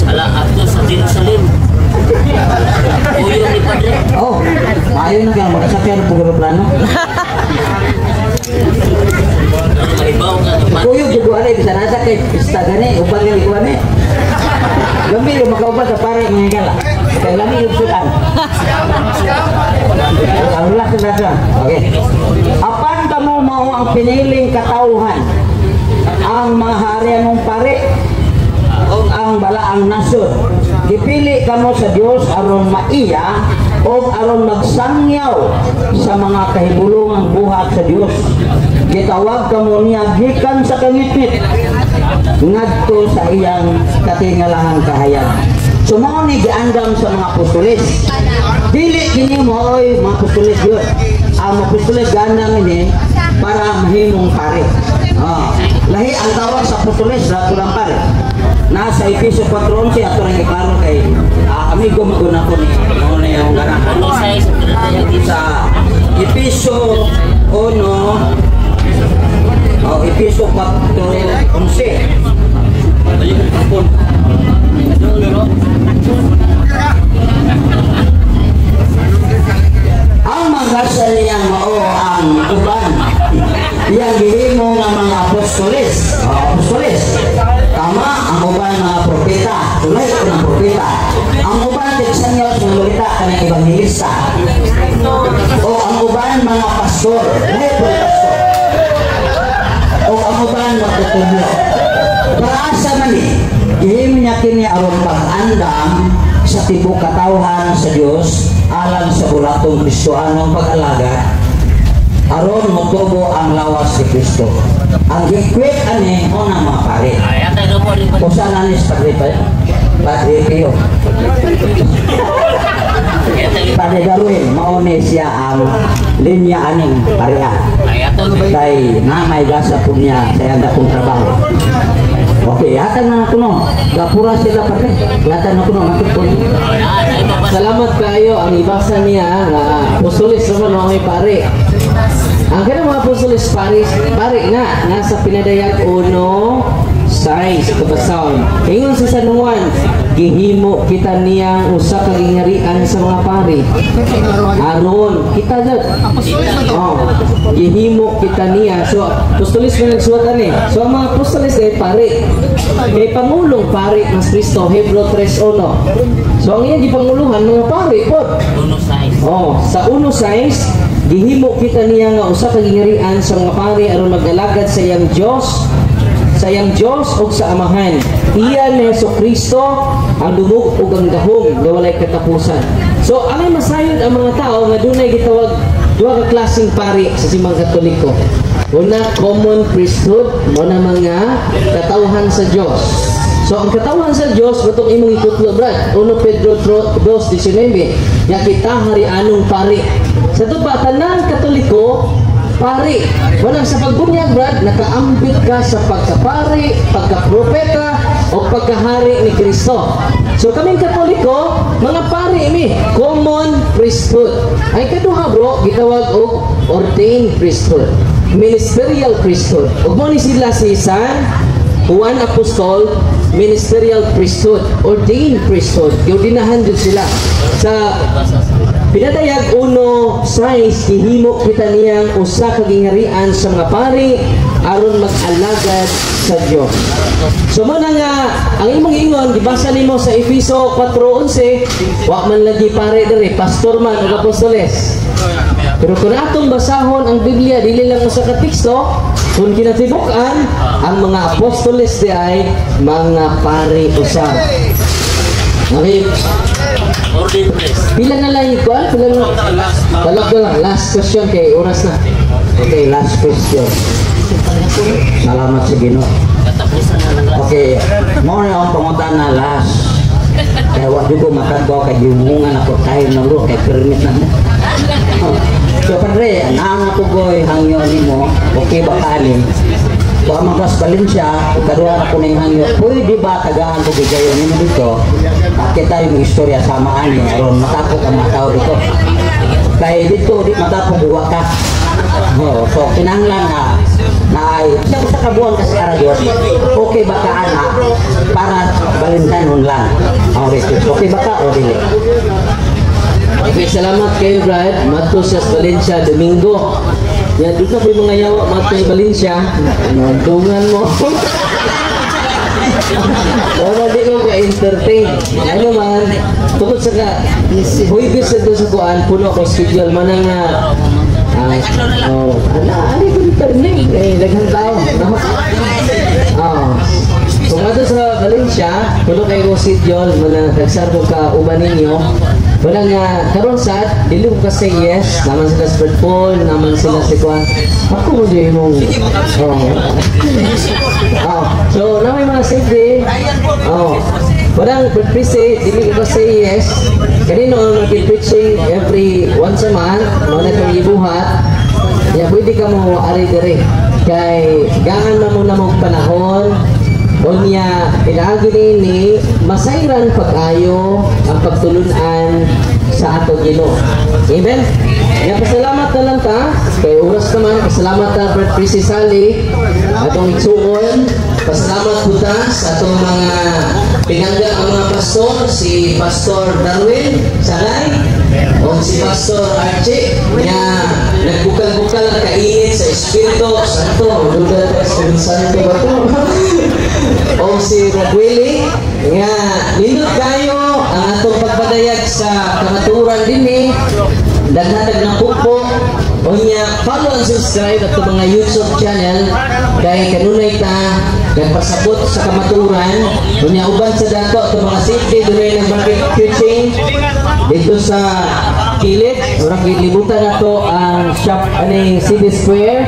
Ala ato sa Jerusalem. Uyo ni Padre. Oh, maayo na kang makasakyan ng eroplano. Maibaw ka nga Kuyo jud ko bisan asa kay pista gani uban gani ko ani. Lami yung makauban sa pare mga gala. Kay lami yung sudan. Ang laki na siya. Okay. Apan kamo mao ang piniling katawhan, ang mga harian mong pare o ang balaang nasod. Gipili kamo sa Dios aron maiya o aron magsangyaw sa mga kahibulungang buhat sa Dios. Gitawag kamo niya gikan sa kangitngit ngadto sa iyang katingalahang kahayag. So mao ni giandam sa mga apostoles. Dili kini mooy mga apostoles yun. Ang mga apostoles giandam ini para mahimong pare. Lahi ang tawag sa apostoles, lahat lang pare. Nasa Efeso 4:11 ato ring iklaro kay amigo maguna ko ni mao na yung ganahan. Sa Efeso 1 o Efeso 4:11. Ang mga niya mao ang uban iyang gihimo nga mga apostoles. Apostoles. Tama ang uban mga propeta, tulay ko ng propeta. Ang uban tigsanyo sa mga kanang ebanghelista. O ang uban mga pastor, lahi po pastor. O ang uban matutudlo. Para asa man ni, gihimo niya kini aron pag-andam sa tibuok katawhan sa Dios alang sa bulatong Kristohanong pag-alagad aron motubo ang lawas ni Kristo. Ang gikwit ani mo na mga pare. Usa na ni Padre Padre Pio. Padre Darwin, mao ni siya ang linya aning pareha. Kay na may gasa po niya sa iyang dakong trabaho. Okay, hatan na kuno. Gapura sila padre. Hatan na kuno matupon. Salamat kayo ang ibasa niya nga apostoles naman mga may pare. Ang kanang mga apostoles pare, pare nga nasa pinadayag 1:6 kabasahon. Ingon sa San Juan, gihimo kita niyang usa ka gingharian sa mga pare. Aron kita jud. Oh, gihimo kita niya. So apostoles man nagsuwat ani. So ang mga apostoles ay pare. Kay pangulong pare mas Kristo, Hebreo 3:1. So ang iyang gipanguluhan mga pare pod. Oh, sa 1:6 gihimo kita niya nga usa ka gingharian sa mga pare aron mag-alagad sa iyang Dios Sa iyang Dios ug sa Amahan. Iya ni Hesus Kristo ang dungog ug ang gahom nga walay katapusan. So, angay masayod ang mga tao nga dunay gitawag duha ka klaseng pari sa Simbang Katoliko. Una, common priesthood, mao na mga katawhan sa Dios. So ang katawhan sa Dios matong imong ikutlo, Brad. 1 Pedro 2:19, nga kita harianong pari. Sa to pa, tanan Katoliko pari. Walang sa pagbunyag, Brad, nakaambit ka sa pagkapari, pagkapropeta o pagkahari ni Kristo. So kaming Katoliko, mga pari mi, common priesthood. Ay kaduha, bro, gitawag og ordained priesthood, ministerial priesthood. Ug mo ni sila si San Juan Apostol, ministerial priesthood, ordained priesthood. Giordinahan jud sila. Sa Pinadayag 1:6, gihimo kita niyang usa ka gingharian sa mga pari aron mag-alagad sa Dios. So mo na nga ang imong ingon gibasa nimo sa Efeso 4:11, wa man lagi pare diri, pastor man ug apostoles. Pero kung atong basahon ang Biblia, dili lang usa ka teksto, kung kinatibuk-an, ang mga apostoles di ay mga pari usab. Okay. Ordained priest. Pila na lang yung kuan? Pila na? Balak na lang. Last question kay oras na. Okay, last question. Salamat sa Ginoo. Katapusan na ng last. Okay, mao na ang pangutana last. Kaya wa jud ko makadto kay gimungan ako time na, bro, kay permit na. Oh. So padre, ang ako koy hangyo nimo, okay ba kanin? Wa man kas Valencia, kaduha na ko ning hangyo. Pwede ba tagaan ko gigayon nimo dito? Kita yung istorya sama ani aron matapok ang mga tao dito. Kay dito di matapok uwa ka. Oh, so kinahanglan nga na ay sa usa ka buwan kasi ara Dios. Okay ba ka ana para Valentine lang? Ang request. Okay ba ka o dili? Okay, salamat kayo, Brad. Madto sa Valencia, Domingo. Yan, doon na po yung mga yawa, madto sa Valencia. Dungan mo. Wala, di ko ka-entertain. Ano man, tungkol sa ka, Huwebes na doon sa kuan, puno ko schedule. Manang nga, oh, ana, ano yung permit? Eh, daghang tao. No? Oh. Kung ato sa Valencia, puno kayo ko schedule, mga nagsar ko ka uban ninyo. Wala nga, karon sa dili ko kasi yes, naman sila sa Brad Paul, naman sila si Kwan. Ako mo di mong, oh. Oh. So, na may mga safety. Oh. Walang prese, dili ko say yes. Kanino nag-preaching every once a month, mo na itong ibuhat. Ya, pwede ka mo ari diri. Kay gangan na mo na mong panahon. Unya, pinaagi ni masayran pag-ayo ang pagtulunan sa atong Ginoo. Amen? Ya, pasalamat na lang ta. Kay oras naman, pasalamat ta Brad Prisi Sally, atong igsuon. Pasalamat po ta sa atong mga pinangga ang mga pastor, si Pastor Darwin Sanay, o si Pastor Archie, nga nagbukal-bukal ang kainit sa Espiritu Santo. Duda sa Espiritu Santo ba to? O si Ragueli, nga nindot kayo ang atong pagpadayag sa kamaturan dinhi. Daghatag ng pukpok. Unya, follow and subscribe at mga YouTube channel kay kanunay ta nagpasabot sa kamaturan. Unya, uban sa dato at mga safety dunay ng market preaching dito sa kilid. Murag gilibutan nato ang shop aning City Square.